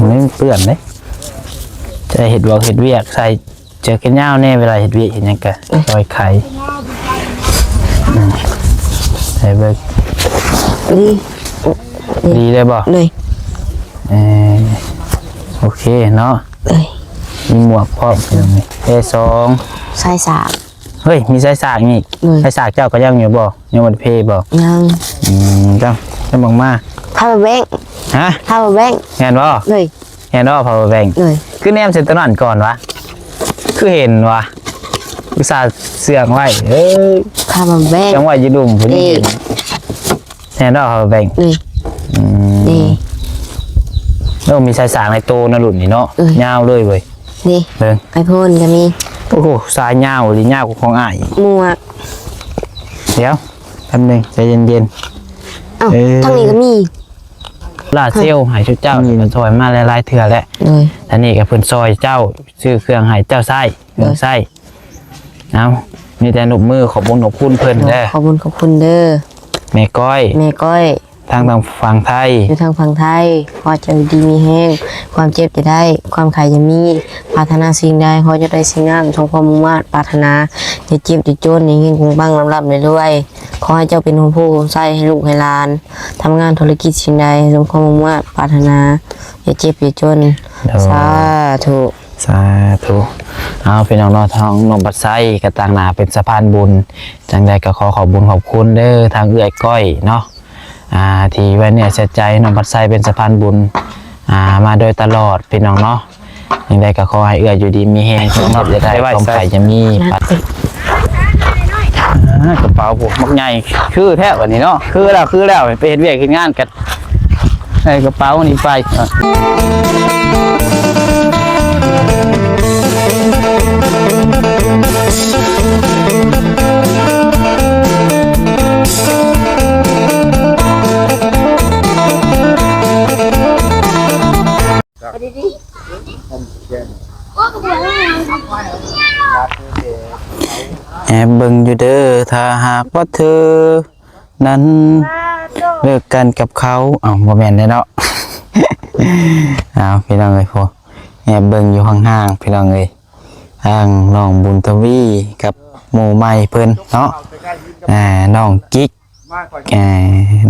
ມັນເປື້ອນເດ້ ຈະເຮັດວຽກ ເຮັດວຽກ ໃສ່ເສື້ອແຂນຍາວແດ່ ເວລາເຮັດວຽກເຮັດຫຍັງກະ ອືມ ຊ່ອຍໄຂ. ອືມ ໃສ່ເບິ່ງ ດີ ດີໄດ້ບໍ່? ໂດຍ ເອີ ໂອເຄເນາະ ໂດຍ ມີໝວກພ້ອມ ເອີ ສອງ ສາຍສາກ ເຮີ້ຍ ມີສາຍສາກອີກ ໂດຍ ສາຍສາກເຈົ້າກໍຍັງຢູ່ບໍ່? ຍັງບໍ່ໄດ້ເພບໍ່? ຍັງ ອືມ ເຈົ້າ ເຈົ້າເບິ່ງມາ ພາວເວີແບັງ ຮະ? ພາວເວີແບັງ ແມ່ນບໍ່? ໂດຍ ແມ່ນບໍ່ ພາວເວີແບັງ? ໂດຍ ຄືແນມໃສ່ຕົວນັ້ນກ່ອນວະ ຄືເຫັນວະ ອຸດສ່າເຊື່ອງໄວ້ ເອີ ພາວເວີແບັງ ເຊື່ອງໄວ້ຢູ່ລຸ່ມ ຜູ້ຍິງເຫັນ ແມ່ນບໍ່ ພາວເວີແບັງ? ໂດຍ ອືມ ນີ້ ໂອ້ ມີສາຍສາກໃນໂຕນະ ລຸ້ນນີ້ເນາະ ໂດຍ ຍາວເລີຍເວີຍ. ນີ້ ເບິ່ງ ໄອໂຟນກໍມີ ໂອ້ໂຫ ສາຍຍາວອີ່ຫຼີ ຍາວກວ່າຂອງອ້າຍອີກ ໝວກ ດຽວ ແປັບໜຶ່ງ ໃຈເຢັນໆ ເອົ້າ ເອີ ທາງນີ້ກໍມີ ໂຊລາເຊວໃຫ້ຊຸມເຈົ້າ ນີ້ ກໍຊ່ອຍມາຫຼາຍໆເທື່ອແລ້ວ ໂດຍ ອັນນີ້ກໍເພິ່ນຊ່ອຍເຈົ້າ ຊື້ເຄື່ອງໃຫ້ເຈົ້າໃຊ້ ເຄື່ອງໃຊ້ ເອົ້າ ມີແຕ່ນົບມື ຂອບບຸນຂອບຄຸນເພິ່ນເດີ ຂອບບຸນຂອບຄຸນເດີ ແມ່ກ້ອຍ ແມ່ກ້ອຍ ທາງ ທາງຝັ່ງໄທ ຢູ່ທາງຝັ່ງໄທ ຂໍໃຫ້ເຈົ້າຢູ່ດີມີແຮງ ຄວາມເຈັບຢ່າໄດ້ ຄວາມໄຂ້ຢ່າມີ ປາດຖະໜາສິ່ງໃດ ຂໍໃຫ້ເຈົ້າໄດ້ສິ່ງນັ້ນ ສົມຄວາມມຸ່ງມາດປາດຖະໜາ ຢ່າເຈັບຢ່າຈົນ ເຮັງໆ ປັງໆ ລ່ຳໆ ລວຍໆ ຂໍໃຫ້ເຈົ້າເປັນຮົ່ມໂພຮົ່ມໄຊໃຫ້ລູກໃຫ້ຫຼານ ທຳງານທຸລະກິດສິ່ງໃດ ສົມຄວາມມຸ່ງມາດປາດຖະໜາ ຢ່າເຈັບຢ່າຈົນ ໂດຍ ສາທຸ ສາທຸ ເອົາ ພີ່ນ້ອງເນາະ ທາງນ້ອງບັດໄຊກໍຕາງໜ້າເປັນສະພານບຸນ ຈັ່ງໃດກໍຂໍຂອບບຸນຂອບຄຸນເດີ ທາງເອື້ອຍກ້ອຍເນາະ ອ່າ ທີ່ໄວ້ເນື້ອເຊື່ອໃຈ ນ້ອງບັດໄຊເປັນສະພານບຸນ ອ່າ ມາໂດຍຕະຫຼອດ ພີ່ນ້ອງເນາະ ຈັ່ງໃດກໍຂໍໃຫ້ເອື້ອຍຢູ່ດີມີແຮງ ຄວາມເຈັບຢ່າໄດ້ ຄວາມໄຂ້ຢ່າມີ ອ່າ ກະເປົາ ໂອ້ ບັກໃຫຍ່ ຄືແທ້ບັດນີ້ເນາະ ຄືແລ້ວ ຄືແລ້ວ ໄປເຮັດວຽກເຮັດງານກັນ ໃສ່ກະເປົານີ້ໄປ ແອບເບິ່ງຢູ່ເດີ ຖ້າຫາກວ່າເທີ ນັ້ນເລີກກັນກັບເຂົາ ເອົ້າ ບໍ່ແມ່ນແດ່ເນາະ ເອົ້າ ພີ່ນ້ອງເອີຍ ໂອ້ ແອບເບິ່ງຢູ່ຫ່າງໆ ພີ່ນ້ອງເອີຍ ທາງນ້ອງບຸນທະວີກັບໝູ່ໃໝ່ເພິ່ນເນາະ ອ່າ ນ້ອງຈິກ ອ່າ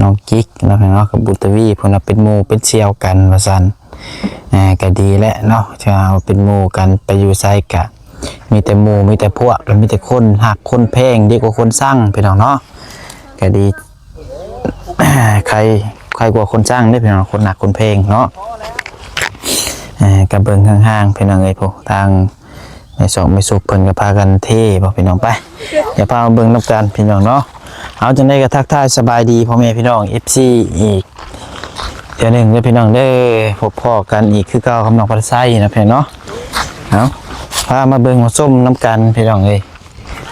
ນ້ອງຈິກເນາະ ເນາະ ກັບບຸນທະວີ ເພິ່ນວ່າເປັນໝູ່ເປັນສ່ຽວກັນວ່າຊັ້ນ ອ່າ ກໍດີແຫຼະເນາະ ຖ້າເຮົາເປັນໝູ່ກັນ ໄປຢູ່ໃສກະ ມີແຕ່ໝູ່ ມີແຕ່ພວກ ແລະ ມີແຕ່ຄົນຮັກຄົນແພງ ດີກວ່າຄົນຊັງ ພີ່ນ້ອງເນາະ ກໍດີ ໃຄ ໃຄກວ່າຄົນຊັງເດ້ ພີ່ນ້ອງ ຄົນຮັກຄົນແພງເນາະ ເອີ ກໍເບິ່ງຫ່າງໆ ພີ່ນ້ອງເອີຍ ຜູ້ທາງແມ່ຊອກແມ່ສຸກເພິ່ນກໍພາກັນເທບໍ່ ພີ່ນ້ອງ ໄປ ດຽວພາມາເບິ່ງນຳກັນ ພີ່ນ້ອງເນາະ ເອົາ ຈັ່ງໃດກໍທັກທາຍສະບາຍດີພໍ່ແມ່ພີ່ນ້ອງ ເອັຟຊີ ອີກ ເທື່ອໜຶ່ງເດີພີ່ນ້ອງເດີ ພົບພໍ້ກັນອີກຄືເກົ່າກັບນ້ອງພັດໄຊນະພີ່ນ້ອງເນາະ ເອົາ ພາມາເບິ່ງມາຊົມນຳກັນພີ່ນ້ອງເອີຍ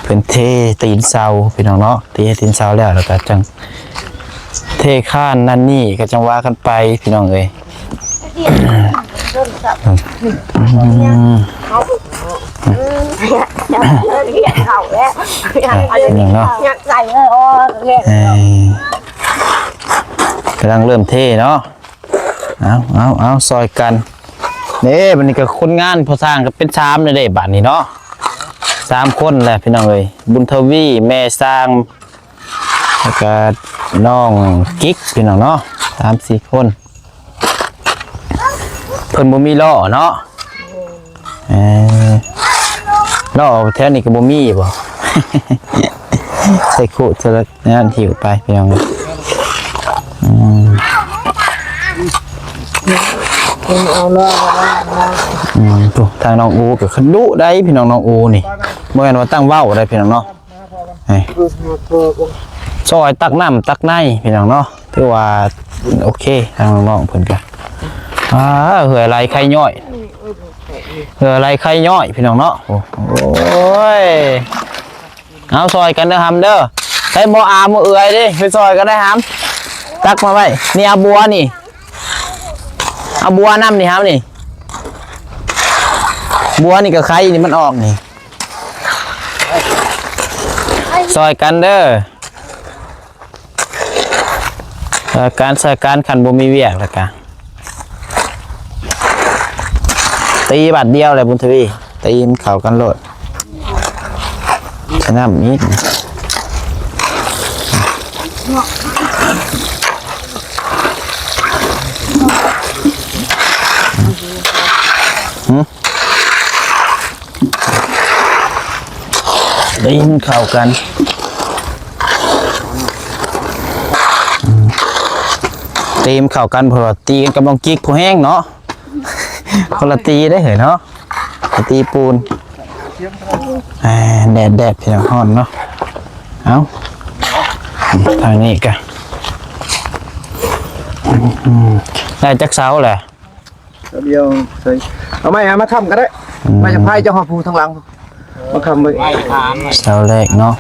ເພິ່ນເທຕີນເສົາພີ່ນ້ອງເນາະ ເທຕີນເສົາແລ້ວ ແລ້ວກໍຈັ່ງເທຄານນັ້ນນີ້ ກໍຈັ່ງວ່າກັນໄປພີ່ນ້ອງເອີຍ ອືມ ເຂົາແລ້ວ ອ່ະ ພີ່ນ້ອງເນາະ ຍັກໃສ່ເອີ ເອີ ກຳລັງເລີ່ມເທເນາະ ເອົາ ເອົາ ເອົາ ຊ່ອຍກັນເດ້ ບັດນີ້ກໍຄົນງານ ພໍ່ຊ່າງກໍເປັນສາມແລ້ວເດ້ ບັດນີ້ເນາະ ສາມຄົນແລ້ວພີ່ນ້ອງເອີຍ ບຸນທະວີ ແມ່ຊ່າງ ແລ້ວກໍນ້ອງກິກ ພີ່ນ້ອງເນາະ ສາມສີ່ຄົນ ເພິ່ນບໍ່ມີລໍ້ເນາະ ເອີ ລໍ້ແຖວນີ້ກໍບໍ່ມີບໍ່ ໃສ່ຄຸ ໃສ່ ນັ້ນ ຫິ້ວໄປພີ່ນ້ອງເອີຍ ອືມ ເອົາເນາະ ອືມ ໂອ້ ທາງນ້ອງອູກໍຂະດຸໄດ໋ພີ່ນ້ອງ ນ້ອງອູນີ້ ບໍ່ແມ່ນວ່າຕັ້ງເວົ້າໄດ໋ພີ່ນ້ອງເນາະ ນີ້ ຊ່ອຍຕັກນ້ຳຕັກໃນພີ່ນ້ອງເນາະ ຖືວ່າໂອເຄ ທາງນ້ອງໆເພິ່ນກໍ ອ່າ ເຫື່ອໄຫຼໄຄຍ້ອຍ ເຫື່ອໄຫຼໄຄຍ້ອຍພີ່ນ້ອງເນາະ ໂອ້ ໂອ້ຍ ເອົາ ຊ່ອຍກັນເດີຫຳເດີ ໃຊ້ໝໍອາໝໍເອື້ອຍເດ້ ໄປຊ່ອຍກັນໄດ້ຫຳ ຕັກມາໄວ້ ນີ້ ເອົາບົວນີ້ ເອົາບົວນຳນີ້ຫຳນີ້ ບົວນີ້ກໍໄຄນີ້ມັນອອກນີ້ ຊ່ອຍກັນເດີ ເອີ ການໃຊ້ການ ຄັນບໍ່ມີວຽກແລ້ວກະ ຕີບາດດຽວແຫຼະບຸນທະວີ ຕີມັນເຂົ້າກັນໂລດ ໃສ່ນ້ຳອີກ ຫື ຕີມັນເຂົ້າກັນ ຕີມັນເຂົ້າກັນ ເພາະວ່າຕີກັນກັບນ້ອງກິກຜູ້ແຮງເນາະ ຄົນລະຕີເດ້ເຮີ້ຍເນາະ ລະຕີປູນ ແດດໆ ພີ່ນ້ອງ ຮ້ອນເນາະ ເອົ້າ ທາງນີ້ກະ ໄດ້ຈັກເສົາແຫຼະ? ດຽວໃສ່ ເອົາໄມ້ຫາມາຄ້ຳກໍໄດ້ ອືມ ໄມ້ຈາກໄພເຈົ້າຫອດພູທາງຫຼັງ ມາຄ້ຳໄວ້ ເສົາແລກເນາະ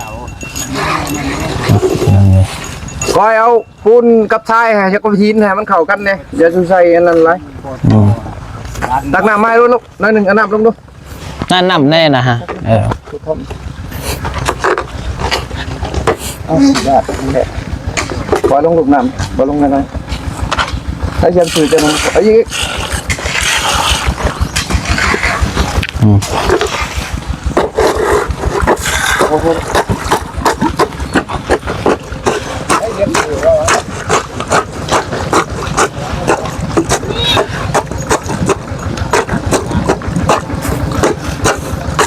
ກໍໃຫ້ເອົາປູນກັບຊາຍ ໃຫ້ຈັກກະຫີນໃຫ້ມັນເຂົ້າກັນແດ່ ຢ່າສູ່ໃສ່ອັນນັ້ນຫຼາຍ ອືມ ຕັກນ້ຳມາໃຫ້ລູກ ໜ້ອຍໜຶ່ງ ເອົານ້ຳລົງດູ ນັ້ນນ້ຳແນ່ນະຮະ ເອີ ເອົາ ບາດນີ້ແຫຼະ ບໍ່ລົງລູກນ້ຳ ບໍ່ລົງແນ່ນອນ ໃຫ້ສຽງຊື່ຈັງ ເອົາອີກ ອືມ ໂອ້ໂຫ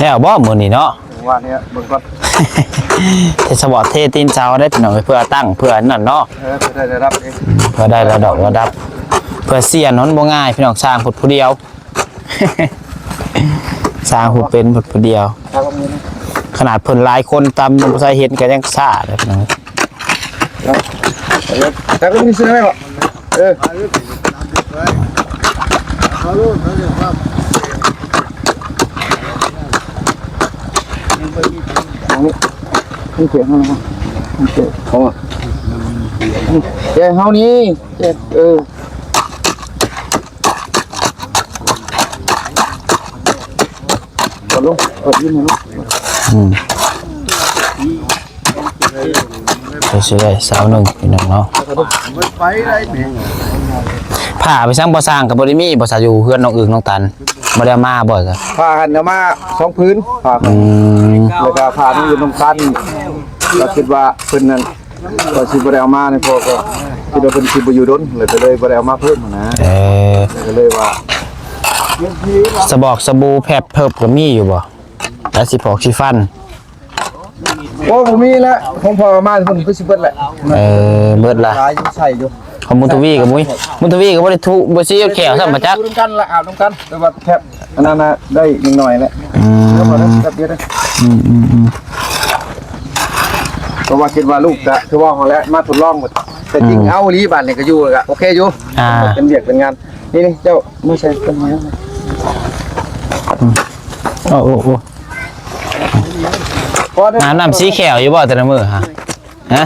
ແລ້ວບໍ່ມື້ນີ້ເນາະ ວ່ານີ້ເບິ່ງກ່ອນ ເທສະບອດເທຕີນເສົາໄດ້ພີ່ນ້ອງເອີຍ ເພື່ອຕັ້ງ ເພື່ອນັ້ນເນາະ ເອີ ເພື່ອໄດ້ລະດັບເດ້ ເພື່ອໄດ້ລະດັບ ລະດັບ ເພື່ອສ້ຽນມັນບໍ່ງ່າຍພີ່ນ້ອງ ສ້າງພຸດຜູ້ດຽວ ສ້າງຜູ້ເປັນພຸດຜູ້ດຽວ ຂະໜາດເພິ່ນຫຼາຍຄົນຕາມລົມໃສ່ເຫັນກໍຍັງຊ້າເດ້ພີ່ນ້ອງ ເອົາ ແລ້ວກໍມີຊື້ໄດ້ບໍ່? ເອີ ເອົານີ້ ມັນເສຍງເຮົາລະມັງ ມັນເສຍງ ເອົາ ແກເຮົານີ້ ເອີ ເອົາລົງ ເອົາອີກນີ້ລົງ ອືມ ກໍຊິໄດ້ຊາວໜຶ່ງພີ່ນ້ອງເນາະ ຜ້າໄປຊັ້ນບໍ່ສ້າງກໍບໍ່ໄດ້ມີບໍ່ຊະ ຢູ່ເຮືອນນ້ອງອຶ່ງນ້ອງຕັນ ບໍ່ໄດ້ເອົາມາບໍ່ຊະ ຜ້າຫັ້ນເອົາມາສອງຜືນ ຜ້າ ອືມ ແລ້ວກໍຜ້ານ້ອງອຶ່ງນ້ອງຕັນ ກໍຄິດວ່າເພິ່ນນັ້ນ ກໍຊິບໍ່ໄດ້ເອົາມານີ້ ເພາະກໍຄິດວ່າເພິ່ນຊິບໍ່ຢູ່ດົນ ແລ້ວກໍເລີຍບໍ່ໄດ້ເອົາມາເພີ່ມຫັ້ນນະ ເອີ ກໍເລີຍວ່າ ສະບອກສະບູແພັບເພິບກໍມີຢູ່ບໍ່? ແລ້ວຊິຟອກຊິຟັນ ໂອ້ ບໍ່ມີແລ້ວ ຂອງພໍ່ມາເພິ່ນຄືຊິເບິດແຫຼະ ເອີ ເບິດລະ ຫຼາຍຢູ່ໃຊ້ຢູ່ ຂອງບຸນທະວີກໍບໍ່ມີ ບຸນທະວີກໍບໍ່ໄດ້ທຸ ບໍ່ຊິແຂວຊ້ຳມາຈັກ ນຳກັນລະ ອາບນຳກັນ ແຕ່ວ່າແທບ ອັນນັ້ນນະ ໄດ້ນິດໜ້ອຍແຫຼະ ອືມ ແລ້ວກໍໄດ້ແປັບດຽວເດ້ ອືມໆໆ ເພາະວ່າຄິດວ່າລູກກະຄືເວົ້າຫັ້ນແຫຼະ ມາທົດລອງ ແຕ່ຈິງ ອືມ ເອົາອີ່ຫຼີບາດນີ້ກໍຢູ່ ກໍໂອເຄຢູ່ ອ່າ ເປັນວຽກເປັນງານ ນີ້ໆ ເຈົ້າມາໃສ່ຕົວນີ້ ອືມ ໂອ້ ໂອ້ ໂອ້ ນ້ຳ ນ້ຳສີແຂວຢູ່ບໍ່ແຕ່ລະມື້ຮະ? ຮະ?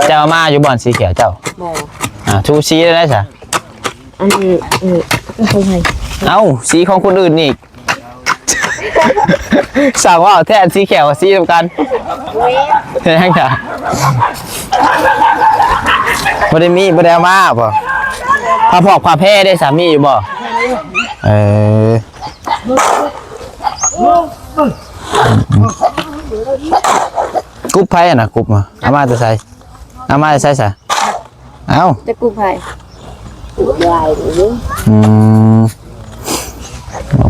ເຈົ້າເອົາມາຢູ່ບໍ່ສີແຂວເຈົ້າ? ບໍ່ ອ່າ ທູສີໄດ້ໃດຊະ? ອັນນີ້ ເອີ ເອົາ ສີຂອງຄົນອື່ນອີກ ຊ່າງເວົ້າແທ້ ສີແຂວກັບສີນຳກັນ ເຮັດຫຍັງຊະ? ບໍ່ໄດ້ມີ ບໍ່ໄດ້ເອົາມາບໍ່? ຜ້າຜອກຜ້າແພໄດ້ສາມີຢູ່ບໍ່? ເອີ ກຸບໃຜຫັ້ນນະ? ກຸບມາ ເອົາມາແຕ່ໃສ? ເອົາມາແຕ່ໃສຊະ? ເອົ້າ ແຕ່ກຸບໃຜ? ອືມ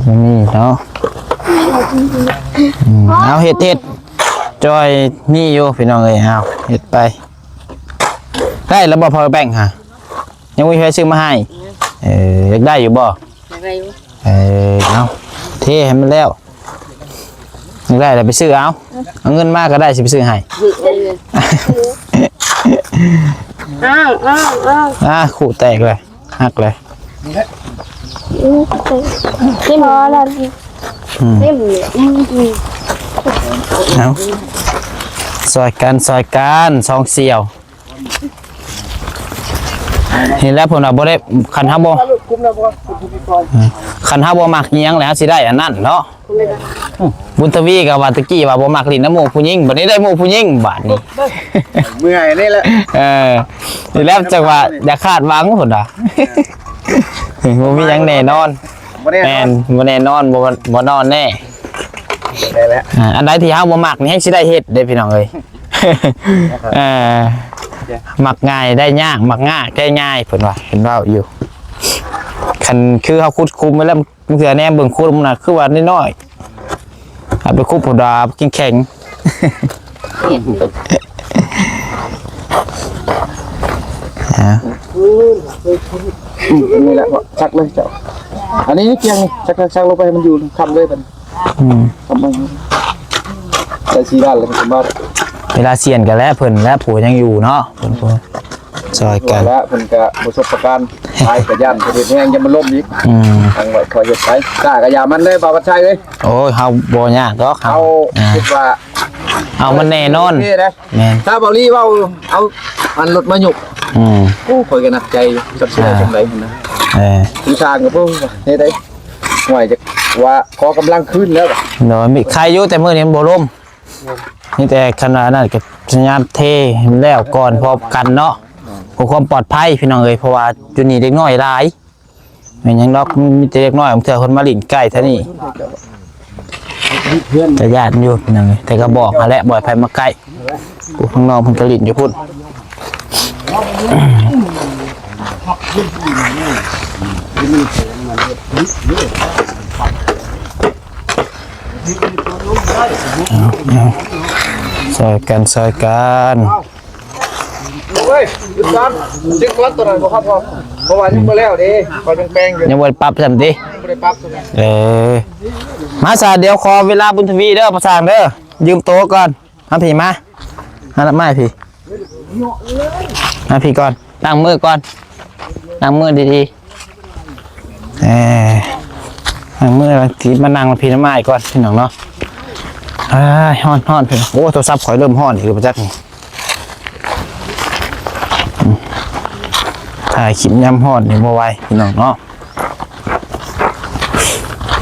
ບໍ່ມີເນາະ ອືມ ເອົາເຮັດ ເຮັດ ຈອຍມີຢູ່ພີ່ນ້ອງເອີຍ ເອົາເຮັດໄປ ໄດ້ແລ້ວບໍ່ power bank ຫະ? ຍັງບໍ່ມີໃຜຊື້ມາໃຫ້ ເອີ ຢາກໄດ້ຢູ່ບໍ່? ຢາກໄດ້ຢູ່ ເອີ ເອົາ ເທໃຫ້ມັນແລ້ວ ຢາກໄດ້ແລ້ວໄປຊື້ເອົາ ເອົາເງິນມາກໍໄດ້ຊິໄປຊື້ໃຫ້ ອ້າວ ອ້າວ ອ້າວ ອ່າ ຄຸແຕກເລີຍ ຫັກເລີຍ ອືມ ເຕັມພໍແລ້ວ ອືມ ເຕັມເລີຍ ອືມ ເອົາ ຊ່ອຍກັນ ຊ່ອຍກັນ ສອງສ່ຽວ ນີ້ແຫຼະເພິ່ນວ່າບໍ່ໄດ້ ຄັນເຮົາບໍ່ ຄັນເຮົາບໍ່ມັກອີ່ຫຍັງແລ້ວເຮົາຊິໄດ້ອັນນັ້ນເນາະ ບຸນທະວີກໍວ່າຕະກີ້ວ່າບໍ່ມັກຫຼິ້ນນຳໝູ່ຜູ້ຍິງ ບັດນີ້ໄດ້ໝູ່ຜູ້ຍິງບາດນີ້ ເມື່ອຍນີ້ແຫຼະ ເອີ ນີ້ແຫຼະຈັ່ງວ່າຢ່າຄາດຫວັງເພິ່ນວ່າ ບໍ່ມີຫຍັງແນ່ນອນ ບໍ່ແນ່ນອນ ແມ່ນ ບໍ່ແນ່ນອນ ບໍ່ ບໍ່ນອນແນ່ ແມ່ນແຫຼະ ອ່າ ອັນໃດທີ່ເຮົາບໍ່ມັກນີ້ແຮ່ງຊິໄດ້ເຮັດເດ້ພີ່ນ້ອງເອີຍ ເອີ ມັກງ່າຍໄດ້ຍາກ ມັກຍາກໄດ້ງ່າຍ ເພິ່ນວ່າ ເພິ່ນເວົ້າຢູ່ ຄັນຄືເຮົາຂຸດຂຸມໄວ້ແລ້ວ ບາງເທື່ອແນມເບິ່ງຂຸມນະ ຄືວ່ານ້ອຍໆ ເອົາໄປຂຸດພຸ້ນດາ ແຂງໆ ອ່າ ອືມ ນີ້ແຫຼະ ຊັກເລີຍເຈົ້າ ອັນນີ້ກຽງນີ້ ຊັກໆໆ ລົງໄປໃຫ້ມັນຢູ່ ຄ້ຳເລີຍບັດນີ້ ອືມ ຄ້ຳມັນໃສ່ສີ່ດ້ານແລ້ວກໍສຳບາຍ ເວລາສ່ຽນກັນແຫຼະ ເພິ່ນແລະຜູ້ຍັງຢູ່ເນາະ ເພິ່ນຜູ້ຊ່ອຍກັນ ແລ້ວເພິ່ນກໍປະສົບປະການຫຼາຍ ກໍຢ້ານເຮັດແຮງ ຢ້ານມັນລົ້ມອີກ ອືມ ທາງໄວ້ຄ່ອຍເຮັດໄປ ຊ້າກໍຢ່າມັນເດີ ບ່າວວັນໄຊເອີຍ ໂອ້ຍ ເຮົາບໍ່ຍາກດອກ ເຮົາ ເຮົາຄິດວ່າ ເອົາມັນແນ່ນອນ ໂອເຄເດ້ ແມ່ນ ຖ້າເບົາລີເວົ້າ ເອົາອັນລົດມາຍົກ ອືມ ໂອ້ ຂ້ອຍກໍໜັກໃຈຢູ່ ຈັກຊິໄດ້ຈັ່ງໃດຫັ້ນນະ ເອີ ຜູ້ຊ່າງກໍບໍ່ເຮັດໄດ້ ຫ້ວຍ ຈັກວ່າຂໍກຳລັງຄືນແລ້ວ ໂດຍ ມີໃຄຢູ່ ແຕ່ມື້ນີ້ມັນບໍ່ລົມ ມີແຕ່ຄັນວ່ານັ້ນກໍພະຍາຍາມເທໃຫ້ມັນແລ້ວກ່ອນ ພ້ອມກັນເນາະ ເພື່ອຄວາມປອດໄພພີ່ນ້ອງເອີຍ ເພາະວ່າຢູ່ນີ້ເດັກນ້ອຍຫຼາຍ ແມ່ນຫຍັງດອກ ມີແຕ່ເດັກນ້ອຍ ບາງເທື່ອເພິ່ນມາຫຼິ້ນໃກ້ແຖວນີ້ ກໍຢ້ານຢູ່ພີ່ນ້ອງເອີຍ ແຕ່ກໍບອກຫັ້ນແຫຼະ ບໍ່ໃຫ້ໃຜມາໃກ້ ຜູ້ຂ້າງນອກເພິ່ນກໍຫຼິ້ນຢູ່ພຸ້ນ ເອົາ ເອົາ ຊ່ອຍກັນ ຊ່ອຍກັນ. ເອີຍ ຢຸດກ່ອນ ເຊັກກ່ອນ ຕົວນັ້ນບໍ່ຄັກພໍ ເພາະວ່າຍັງບໍ່ແລ້ວເດ້ ຂ້ອຍຍັງແປງຢູ່ ຍັງບໍ່ໄດ້ປັບຊ້ຳຕິ ຍັງບໍ່ໄດ້ປັບຕົວນັ້ນ ເອີ ມາຊະ ດຽວຂໍເວລາບຸນທະວີເດີ ພໍ່ຊ່າງເດີ ຢືມໂຕກ່ອນ ມາພີ້ມາ ມາ ມາພີ້ ມາພີ້ກ່ອນ ລ້າງມືກ່ອນ ລ້າງມືດີໆ. ເອີ ລ້າງມືແລ້ວຊິມານັ່ງພີ້ນຳອ້າຍກ່ອນ ພີ່ນ້ອງເນາະ ອ້າຍ ຮ້ອນໆ ພີ່ນ້ອງ ໂອ້ ໂທລະສັບຂ້ອຍເລີ່ມຮ້ອນອີກແລ້ວ ບໍ່ຈັກນີ້ ອືມ ຖ່າຍຄລິບຍາມຮ້ອນນີ້ບໍ່ໄຫວ ພີ່ນ້ອງເນາະ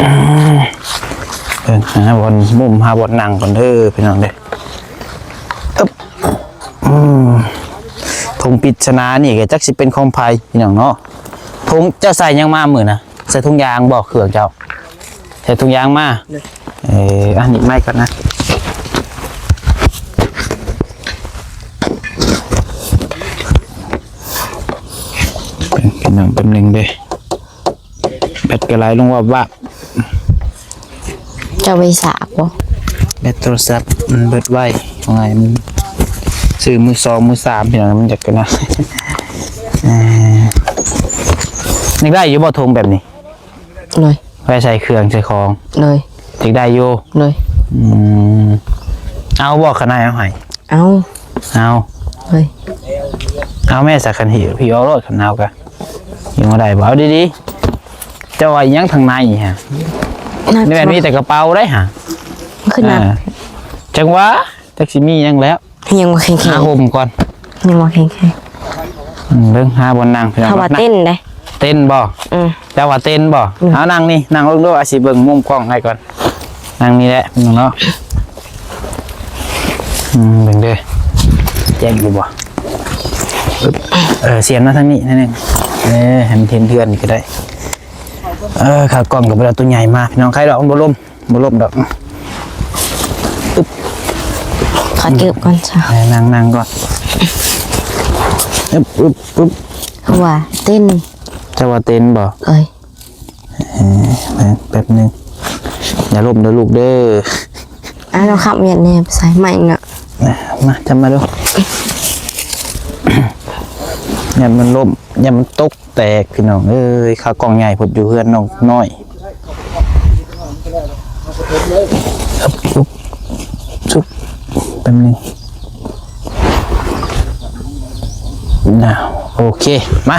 ອືມ ເບິ່ງຫາບ່ອນມຸມ ຫາບ່ອນນັ່ງກ່ອນເດີ ພີ່ນ້ອງເດີ ອຶບ ອືມ ຖົງປິດສະໜານີ້ກໍຈັກຊິເປັນຂອງໃຜ ພີ່ນ້ອງເນາະ ຖົງ ເຈົ້າໃສ່ຫຍັງມາມື້ນະ ໃສ່ຖົງຢາງບໍ່ ເຄື່ອງເຈົ້າ ໃສ່ຖົງຢາງມາ ເອີ ອັນນີ້ໄມ້ກ່ອນນະ ພີ່ນ້ອງ ແປັບໜຶ່ງເດີ ແບັດກໍໄຫຼລົງວາບໆ ເຈົ້າໄປສາກບໍ່? ແບັດໂທລະສັບມັນເບິດໄວ ເອົາໃຫ້ມັນຊື້ມືສອງມືສາມ ພີ່ນ້ອງ ມັນຢາກກັນນະ ເອີ ຍັງໄດ້ຢູ່ບໍ່ ຖົງແບບນີ້? ໂດຍ ໄວ້ໃສ່ເຄື່ອງໃສ່ຂອງ ໂດຍ ຢາກໄດ້ຢູ່ ໂດຍ ອືມ ເອົາບໍ່ ຄັນອ້າຍເອົາໃຫ້? ເອົາ ເອົາ ເອີຍ ເອົາແມ່ ສາຄັນຫິ້ວ ຫິ້ວເອົາໂລດ ຄັນເອົາກະ ຫິ້ວມາໄດ້ບໍ່? ເອົາດີໆ ເຈົ້າວ່າອີ່ຫຍັງທາງໃນຫະ? ນີ້ແມ່ນມີແຕ່ກະເປົາໄດ໋ຫະ ມັນຄືໜັກ ເອີ ຈັ່ງວ່າ ຈັກຊິມີຫຍັງແລ້ວ ຍັງບໍ່ແຂງແຂງ ຫາຫົ່ມກ່ອນ ຍັງບໍ່ແຂງແຂງ ອືມ ເບິ່ງຫາບ່ອນນັ່ງ ເຮົາວ່າເຕັ້ນເດ້ ເຕັ້ນບໍ່? ອືມ ເຈົ້າວ່າເຕັ້ນບໍ່? ອືມ ເອົານັ່ງນີ້ ນັ່ງລົງດູ ອາຊິເບິ່ງມຸມກ້ອງໃຫ້ກ່ອນ ນັ່ງນີ້ແຫຼະ ພີ່ນ້ອງເນາະ ອືມ ເບິ່ງເດີ ແຈ້ງຢູ່ບໍ່? ເອີ ສຽນມາທາງນີ້ໜ້ອຍໜຶ່ງ ເອີ ໃຫ້ມັນເຫັນເຮືອນນີ້ກໍໄດ້ ເອີ ຂາກ້ອງກໍບໍ່ໄດ້ເອົາຕົວໃຫຍ່ມາ ພີ່ນ້ອງ ໄຄດອກ ມັນບໍ່ລົມ ບໍ່ລົມດອກ ອຶບ ຂໍເກີບກ່ອນຊະ ເອີ ນັ່ງ ນັ່ງກ່ອນ ອຶບ ອຶບ ອຶບ ເຂົາວ່າເຕັ້ນ ເຈົ້າວ່າເຕັ້ນບໍ່? ເອີຍ ເອີ ແປັບໜຶ່ງ ຢ່າລົ້ມເດີລູກເດີ ອ້າວ ເຮົາຂັບວຽດແດ່ ໃສ່ໄມ້ເນາະ ມາ ຈັບມາດູ ຢ່າມັນລົ້ມ ຢ່າມັນຕົກ ແຕກ ພີ່ນ້ອງເອີຍ ຂາກ້ອງໃຫຍ່ພຸ້ນ ຢູ່ເຮືອນນ້ອງນ້ອຍ ຊຸບ ແປັບໜຶ່ງ ນາ ໂອເຄ ມາ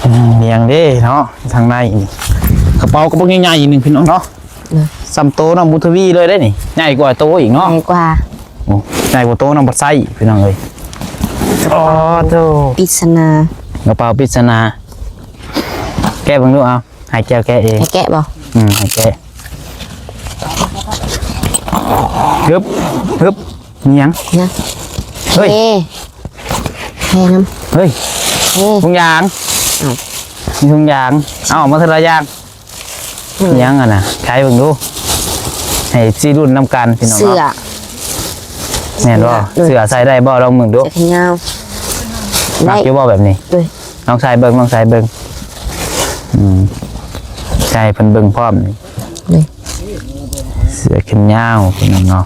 ອືມ ມີຫຍັງເດ້ເນາະ ທາງໃນນີ້ ກະເປົາກະບັກໃຫຍ່ໆ ໜຶ່ງ ພີ່ນ້ອງເນາະ ໂດຍ ສ່ຳໂຕນ້ອງບຸນທະວີເລີຍເດ້ນີ້ ໃຫຍ່ກວ່າໂຕອີກເນາະ ໃຫຍ່ກວ່າ ໂອ້ ໃຫຍ່ກວ່າໂຕນ້ອງບັດໄຊ ພີ່ນ້ອງເອີຍ ອໍ ໂທ້ ປິດສະໜາ ກະເປົາປິດສະໜາ ແກະເບິ່ງດູ ເອົາ ໃຫ້ແກ້ວແກະເອງ ໃຫ້ແກະບໍ່? ອືມ ໃຫ້ແກະ ຮຶບ ຮຶບ ມີຫຍັງ? ຫຍັງ? ເຮີ້ຍ ເພ ເພນຳ ເຮີ້ຍ ເພ ທຸງຢາງ ເອົ້າ ມີທຸງຢາງ ເອົາອອກມາເທື່ອລະຢ່າງ. ອືມ ຫຍັງຫັ້ນນະ ໃສ່ເບິ່ງດູ ໃຫ້ເອັບຊີລຸ້ນນຳກັນພີ່ນ້ອງ ເສື້ອເນາະ. ແມ່ນບໍ່? ໂດຍ ເສື້ອໃສ່ໄດ້ບໍ່? ລອງເບິ່ງດູ ເສື້ອແຂນຍາວ ມັກຢູ່ບໍ່ແບບນີ້? ໂດຍ ລອງໃສ່ເບິ່ງ ລອງໃສ່ເບິ່ງ. ອືມ ໃສ່ໃຫ້ເພິ່ນເບິ່ງພ້ອມ. ໂດຍ ເສື້ອແຂນຍາວພີ່ນ້ອງເນາະ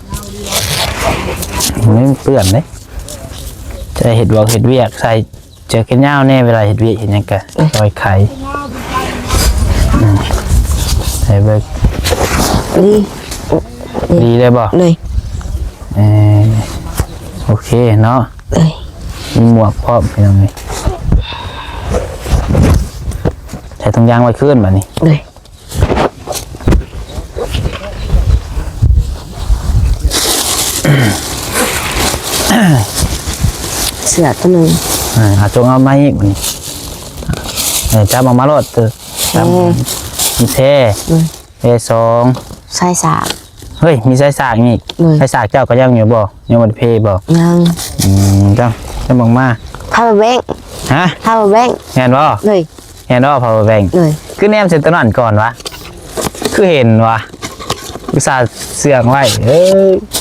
ມັນເປື້ອນເດ້ ໃສ່ເຮັດວຽກ ເຮັດວຽກ ໃສ່ ເສື້ອແຂນຍາວແດ່ ເວລາເຮັດວຽກເຮັດຫຍັງກະ ເອີ ຊ່ອຍໄຂ. ອືມ ໃສ່ເບິ່ງ ດີ ດີໄດ້ບໍ່? ໂດຍ ເອີ ໂອເຄເນາະ. ໂດຍ ມີໝວກພ້ອມພີ່ນ້ອງເອີຍ. ໃສ່ຖົງຢາງໄວ້ຄືນບາດນີ້. ໂດຍ ເສື້ອຕົວໜຶ່ງ ເອີ ເອົາ ຈົ່ງເອົາມາອີກບາດນີ້. ເອີ ຈັບອອກມາໂລດ ເອີ ຈັບ ມີແພ ອືມ ແພສອງ ສາຍສາກ. ເຮີ້ຍ ມີສາຍສາກອີກ. ໂດຍ ສາຍສາກເຈົ້າກໍຍັງຢູ່ບໍ່? ຍັງບໍ່ໄດ້ເພບໍ່? ຍັງ. ອືມ ເຈົ້າ ເຈົ້າເບິ່ງມາ ພາວເວີແບັງ. ຮະ? ພາວເວີແບັງ. ແມ່ນບໍ່? ໂດຍ ແມ່ນບໍ່ ພາວເວີແບັງ? ໂດຍ ຄືແນມໃສ່ຕົວນັ້ນກ່ອນວະ ຄືເຫັນວະ ອຸດສ່າເຊື່ອງໄວ້. ເອີ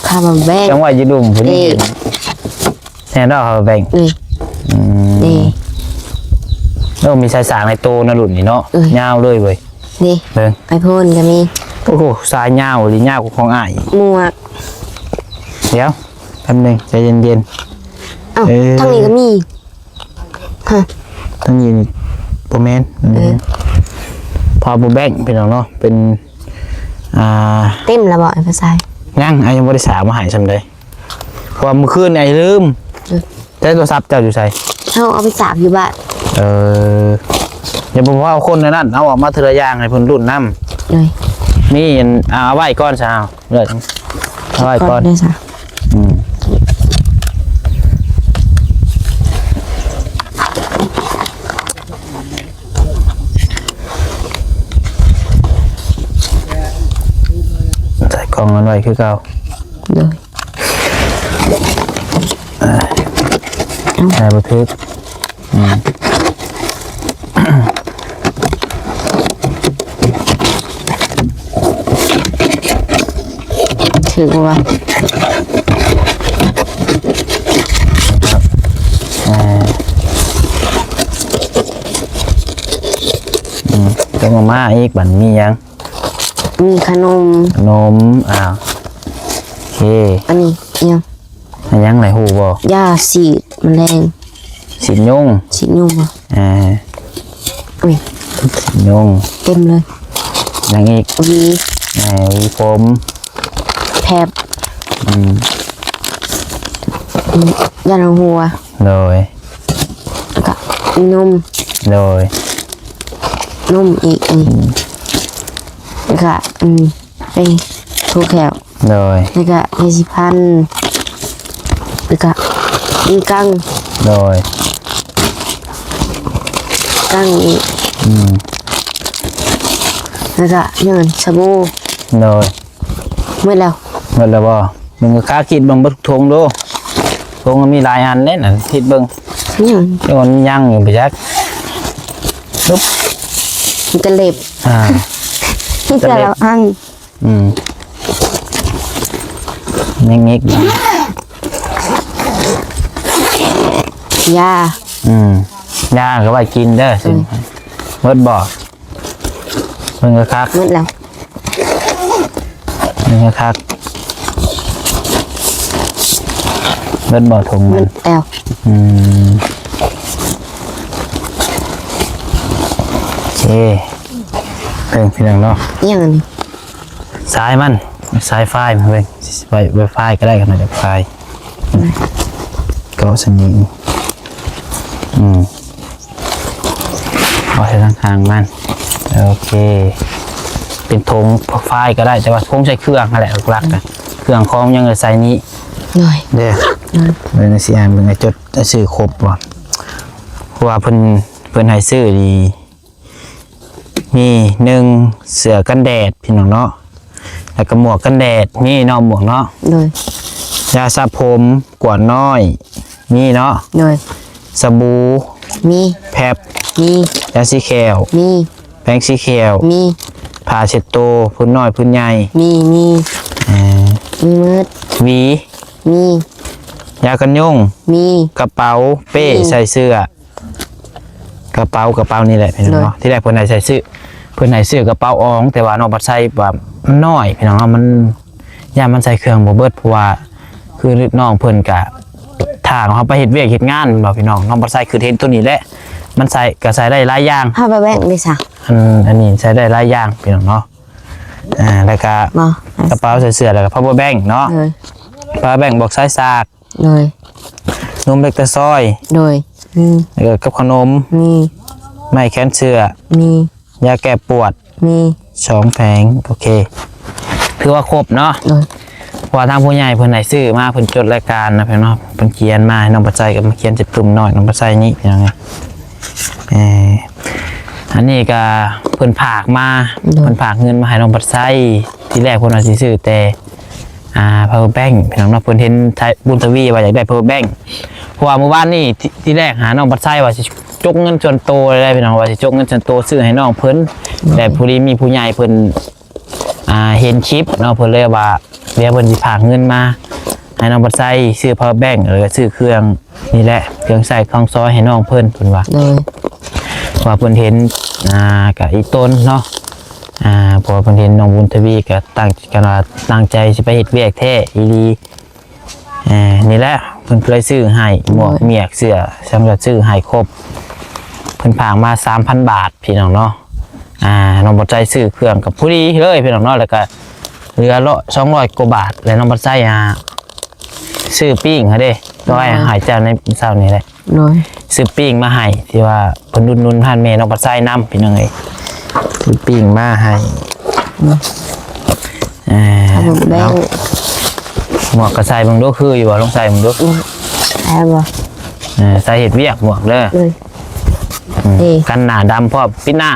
ພາວເວີແບັງ ເຊື່ອງໄວ້ຢູ່ລຸ່ມພຸ້ນ. ນີ້ ແມ່ນບໍ່ ພາວເວີແບັງ? ນີ້ ອືມ ນີ້ ໂອ້ ມີສາຍສາກໃນໂຕນະ ລຸ້ນນີ້ເນາະ. ເອີຍ ຍາວເລີຍເວີຍ. ນີ້ ເບິ່ງ ໄອໂຟນກໍມີ. ໂອ້ໂຫ ສາຍຍາວອີ່ຫຼີ ຍາວກວ່າຂອງອ້າຍ. ໝວກ ດຽວ ແປັບໜຶ່ງ ໃຈເຢັນໆ. ເອົ້າ ເອີ ທາງນີ້ກໍມີ. ຮະ ທາງນີ້ນີ້ບໍ່ແມ່ນ. ເອີ ພາວເວີແບັງພີ່ນ້ອງເນາະ ເປັນ ອ່າ ເຕັມແລ້ວບໍ່ ອ້າຍພາໄຊ? ຍັງ ອ້າຍຍັງບໍ່ໄດ້ສາກມາໃຫ້ຊ່ຳໃດ ເພາະວ່າມື້ຄືນອ້າຍລືມ. ເອີ ແຕ່ໂທລະສັບເຈົ້າຢູ່ໃສ? ເຮົາເອົາໄປສາກຢູ່ບ້ານ. ເອີ ຢ່າບໍ່ເວົ້າຄົນໃນນັ້ນ ເອົາອອກມາເທື່ອລະຢ່າງໃຫ້ເພິ່ນລຸ້ນນຳ. ໂດຍ ມີອັນ ເອົາໄວ້ກ່ອນຊະ ເອົາ ເລີຍ ເອົາໄວ້ກ່ອນ ໄດ້ຊະ. ອືມ ໃສ່ກ່ອງມັນໄວ້ຄືເກົ່າ. ໂດຍ ອ່າ ໃສ່ບໍ່ຖືກ. ອືມ ຖືກບໍ່ວະ? ອ່າ ອືມ ເອົາມາອີກ ບັດນີ້ຫຍັງ? ມີຂະໜົມ ຂະໜົມ ອ່າ ໂອເຄ. ອັນນີ້ຫຍັງ? ອັນຫຍັງ ໄດ້ຮູ້ບໍ່? ຢາສີດມະແລງ ສີດຍຸງ ສີດຍຸງບໍ່? ອ່າ ອຸ້ຍ ສີດຍຸງ ເຕັມເລີຍ. ຫຍັງອີກ? ຫວີ ອ່າ ຫວີຜົມ ແພັບ ອືມ ອືມ ຢາຫົວ. ໂດຍ ແລ້ວກະນົມ. ໂດຍ ນົມອີກ ອືມ ແລ້ວກະ ອືມ ໄປຖູແຂ້ວ. ໂດຍ ແລ້ວກະຢາສີຟັນ ແລ້ວກະມີກັງ. ໂດຍ ກັງອີກ ອືມ ແລ້ວກະຫຍັງ ສະບູ. ໂດຍ ໝົດແລ້ວ ໝົດແລ້ວບໍ່? ເບິ່ງກະຄາ ຄິດເບິ່ງເບິດຖົງດູ ຖົງມັນມີຫຼາຍອັນເດ້ນັ້ນ ຄິດເບິ່ງ. ຍັງ ຍັງຢູ່ບໍ່ຈັກ. ປຶບ ມີແຕ່ເລັບ ອ່າ ມີແຕ່ເລັບ ອັນ ອືມ ຍັງອີກ ຢາ ອືມ ຢາກໍໄວ້ກິນເດີ. ອືມ ໝົດບໍ່? ເບິ່ງຄັກໆ ໝົດແລ້ວ ເບິ່ງຄັກໆ ເບິດບໍ່ຖົງມັນ? ໝົດແລ້ວ ອືມ ໂອເຄ ເບິ່ງພີ່ນ້ອງເນາະ. ອີຫຍັງອັນນີ້? ສາຍມັນ ສາຍໄຟມັນເວີຍ ໄວ ໄວຟາຍກໍໄດ້ ຄັນວ່າຢາກຟາຍ ອືມ ເກາະສະໜີ ອືມ ເອົາໃສ່ທາງຂ້າງມັນ ໂອເຄ ເປັນຖົງຟາຍກໍໄດ້ ແຕ່ວ່າຄົງໃສ່ເຄື່ອງຫັ້ນແຫຼະ ຫຼັກໆ ອືມ ເຄື່ອງຂອງຫຍັງກໍໃສ່ນີ້ ໂດຍ ເດີ ໂດຍ ເບິ່ງຊິອ່ານເບິ່ງ ຈົດຊື່ຄົບບໍ່ ເພາະວ່າເພິ່ນ ເພິ່ນໃຫ້ຊື້ນີ້ ມີ ໜຶ່ງ ເສື້ອກັນແດດພີ່ນ້ອງເນາະ ແລ້ວກໍໝວກກັນແດດ ມີເນາະ ໝວກເນາະ ໂດຍ ຢາສະຜົມ ກວດນ້ອຍ ມີເນາະ ໂດຍ ສະບູ ມີ ແພັບ ມີ ຢາສີແຂ້ວ ມີ ແປງສີແຂ້ວ ມີ ຜ້າເຊັດໂຕ ພື້ນນ້ອຍ ພື້ນໃຫຍ່ ມີ ມີ ເອີ ມີໝົດ ຫວີ ມີ ຢາກັນຍຸງ ມີ ກະເປົາ ເປ້ ມີ ໃສ່ເສື້ອ ກະເປົາ ກະເປົານີ້ແຫຼະພີ່ນ້ອງເນາະ. ໂດຍ ທີແລກເພິ່ນໃຫ້ໃສ່ຊື້ ເພິ່ນໃຫ້ຊື້ກະເປົາອອງ ແຕ່ວ່ານ້ອງພັດໄຊວ່າມັນນ້ອຍພີ່ນ້ອງເນາະ ມັນ ຢ້ານມັນໃສ່ເຄື່ອງບໍ່ເບິດ ເພາະວ່າຄືນ້ອງເພິ່ນກະ ຖ້າເຮົາໄປເຮັດວຽກເຮັດງານແມ່ນບໍ່ພີ່ນ້ອງ ນ້ອງພັດໄຊຄືເຫັນໂຕນີ້ແຫຼະ ມັນໃສ່ ກະໃສ່ໄດ້ຫຼາຍຢ່າງ. ພາວເວີແບັງເດ້ຊະ? ອັນ ອັນນີ້ໃສ່ໄດ້ຫຼາຍຢ່າງພີ່ນ້ອງເນາະ. ອ່າ ແລ້ວກະ ບໍ່ ກະເປົາໃສ່ເສື້ອ ແລ້ວກະພາວເວີແບັງເນາະ. ໂດຍ ພາວເວີແບັງບອກສາຍສາກ. ໂດຍ ນົມເລັກຕາຊອຍ. ໂດຍ ອືມ ເອີ ກັບຂະໜົມ. ມີ ໄມ້ແຂນເສື້ອ. ມີ ຢາແກ້ປວດ. ມີ ສອງແຜງ. ໂອເຄ ຖືວ່າຄົບເນາະ. ໂດຍ ເພາະວ່າທາງຜູ້ໃຫຍ່ເພິ່ນໃຫ້ຊື້ມາ ເພິ່ນຈົດລາຍການນະພີ່ນ້ອງເນາະ ເພິ່ນຂຽນມາໃຫ້ນ້ອງປາໄຊ ກໍມາຂຽນໃສ່ປຶ້ມນ້ອຍນ້ອງປາໄຊນີ້ພີ່ນ້ອງເອີຍ. ເອີ ອັນນີ້ກໍເພິ່ນຝາກມາ. ໂດຍ ເພິ່ນຝາກເງິນມາໃຫ້ນ້ອງປາໄຊ ທີແລກເພິ່ນວ່າຊິຊື້ແຕ່ ອ່າ ພາວເວີແບັງພີ່ນ້ອງເນາະ. ເພິ່ນເຫັນບຸນທະວີວ່າຢາກໄດ້ພາວເວີແບັງ ເພາະວ່າມື້ວານນີ້ ທີ ທີແລກຫານ້ອງປາໄຊວ່າຊິຈົກເງິນສ່ວນໂຕເລີຍພີ່ນ້ອງ ວ່າຊິຈົກເງິນສ່ວນໂຕຊື້ໃຫ້ນ້ອງເພິ່ນ. ໂດຍ ແຕ່ພໍດີມີຜູ້ໃຫຍ່ເພິ່ນ ອ່າ ເຫັນຄລິບເນາະ ເພິ່ນເລີຍວ່າ ດຽວເພິ່ນຊິຝາກເງິນມາໃຫ້ນ້ອງປາໄຊ ຊື້ພາວເວີແບັງ ແລ້ວກໍຊື້ເຄື່ອງນີ້ແຫຼະ ເຄື່ອງໃຊ້ຂອງຊອຍໃຫ້ນ້ອງເພິ່ນ ເພິ່ນວ່າ. ໂດຍ ເພາະວ່າເພິ່ນເຫັນ ອ່າ ກະອີ່ຕົນເນາະ ອ່າ ເພາະວ່າເພິ່ນເຫັນນ້ອງບຸນທະວີກະຕັ້ງ ກັນວ່າຕັ້ງໃຈຊິໄປເຮັດວຽກແທ້ອີ່ຫຼີ. ເອີ ນີ້ແຫຼະ ເພິ່ນກໍເລີຍຊື້ໃຫ້ ໝວກ ໂດຍ ໝຽກ ເສື້ອ ສັງກະຊື້ໃຫ້ຄົບ ເພິ່ນຝາກມາສາມພັນບາດພີ່ນ້ອງເນາະ. ອ່າ ນ້ອງບໍ່ໃຈຊື້ເຄື່ອງກໍພໍດີເລີຍພີ່ນ້ອງເນາະ ແລ້ວກໍເຫຼືອຮ້ອຍ ສອງຮ້ອຍກວ່າບາດ ແລ້ວນ້ອງບໍ່ໃຈ ອ່າ ຊື້ປີ້ງຫັ້ນເດ້ ກໍໃຫ້ ໂດຍ ໃຫ້ເຈົ້າໃນເຊົ້ານີ້ແຫຼະ. ໂດຍ ຊື້ປີ້ງມາໃຫ້ ທີ່ວ່າເພິ່ນອຸດໜູນຮ້ານແມ່ນ້ອງປາໄຊນຳ ພີ່ນ້ອງເອີຍ ຊື້ປີ້ງມາໃຫ້. ອືມ ເອີ ຂອບຄຸນເດີ ເອົາ ໝວກກໍໃສ່ເບິ່ງດູ ຄືຢູ່ບໍ່? ລອງໃສ່ເບິ່ງດູ. ອືມ ໃສ່ບໍ່? ເອີ ໃສ່ເຮັດວຽກໝວກເດີ. ໂດຍ ອືມ ນີ້ ກັນໜ້າດຳພ້ອມ ປິດໜ້າ.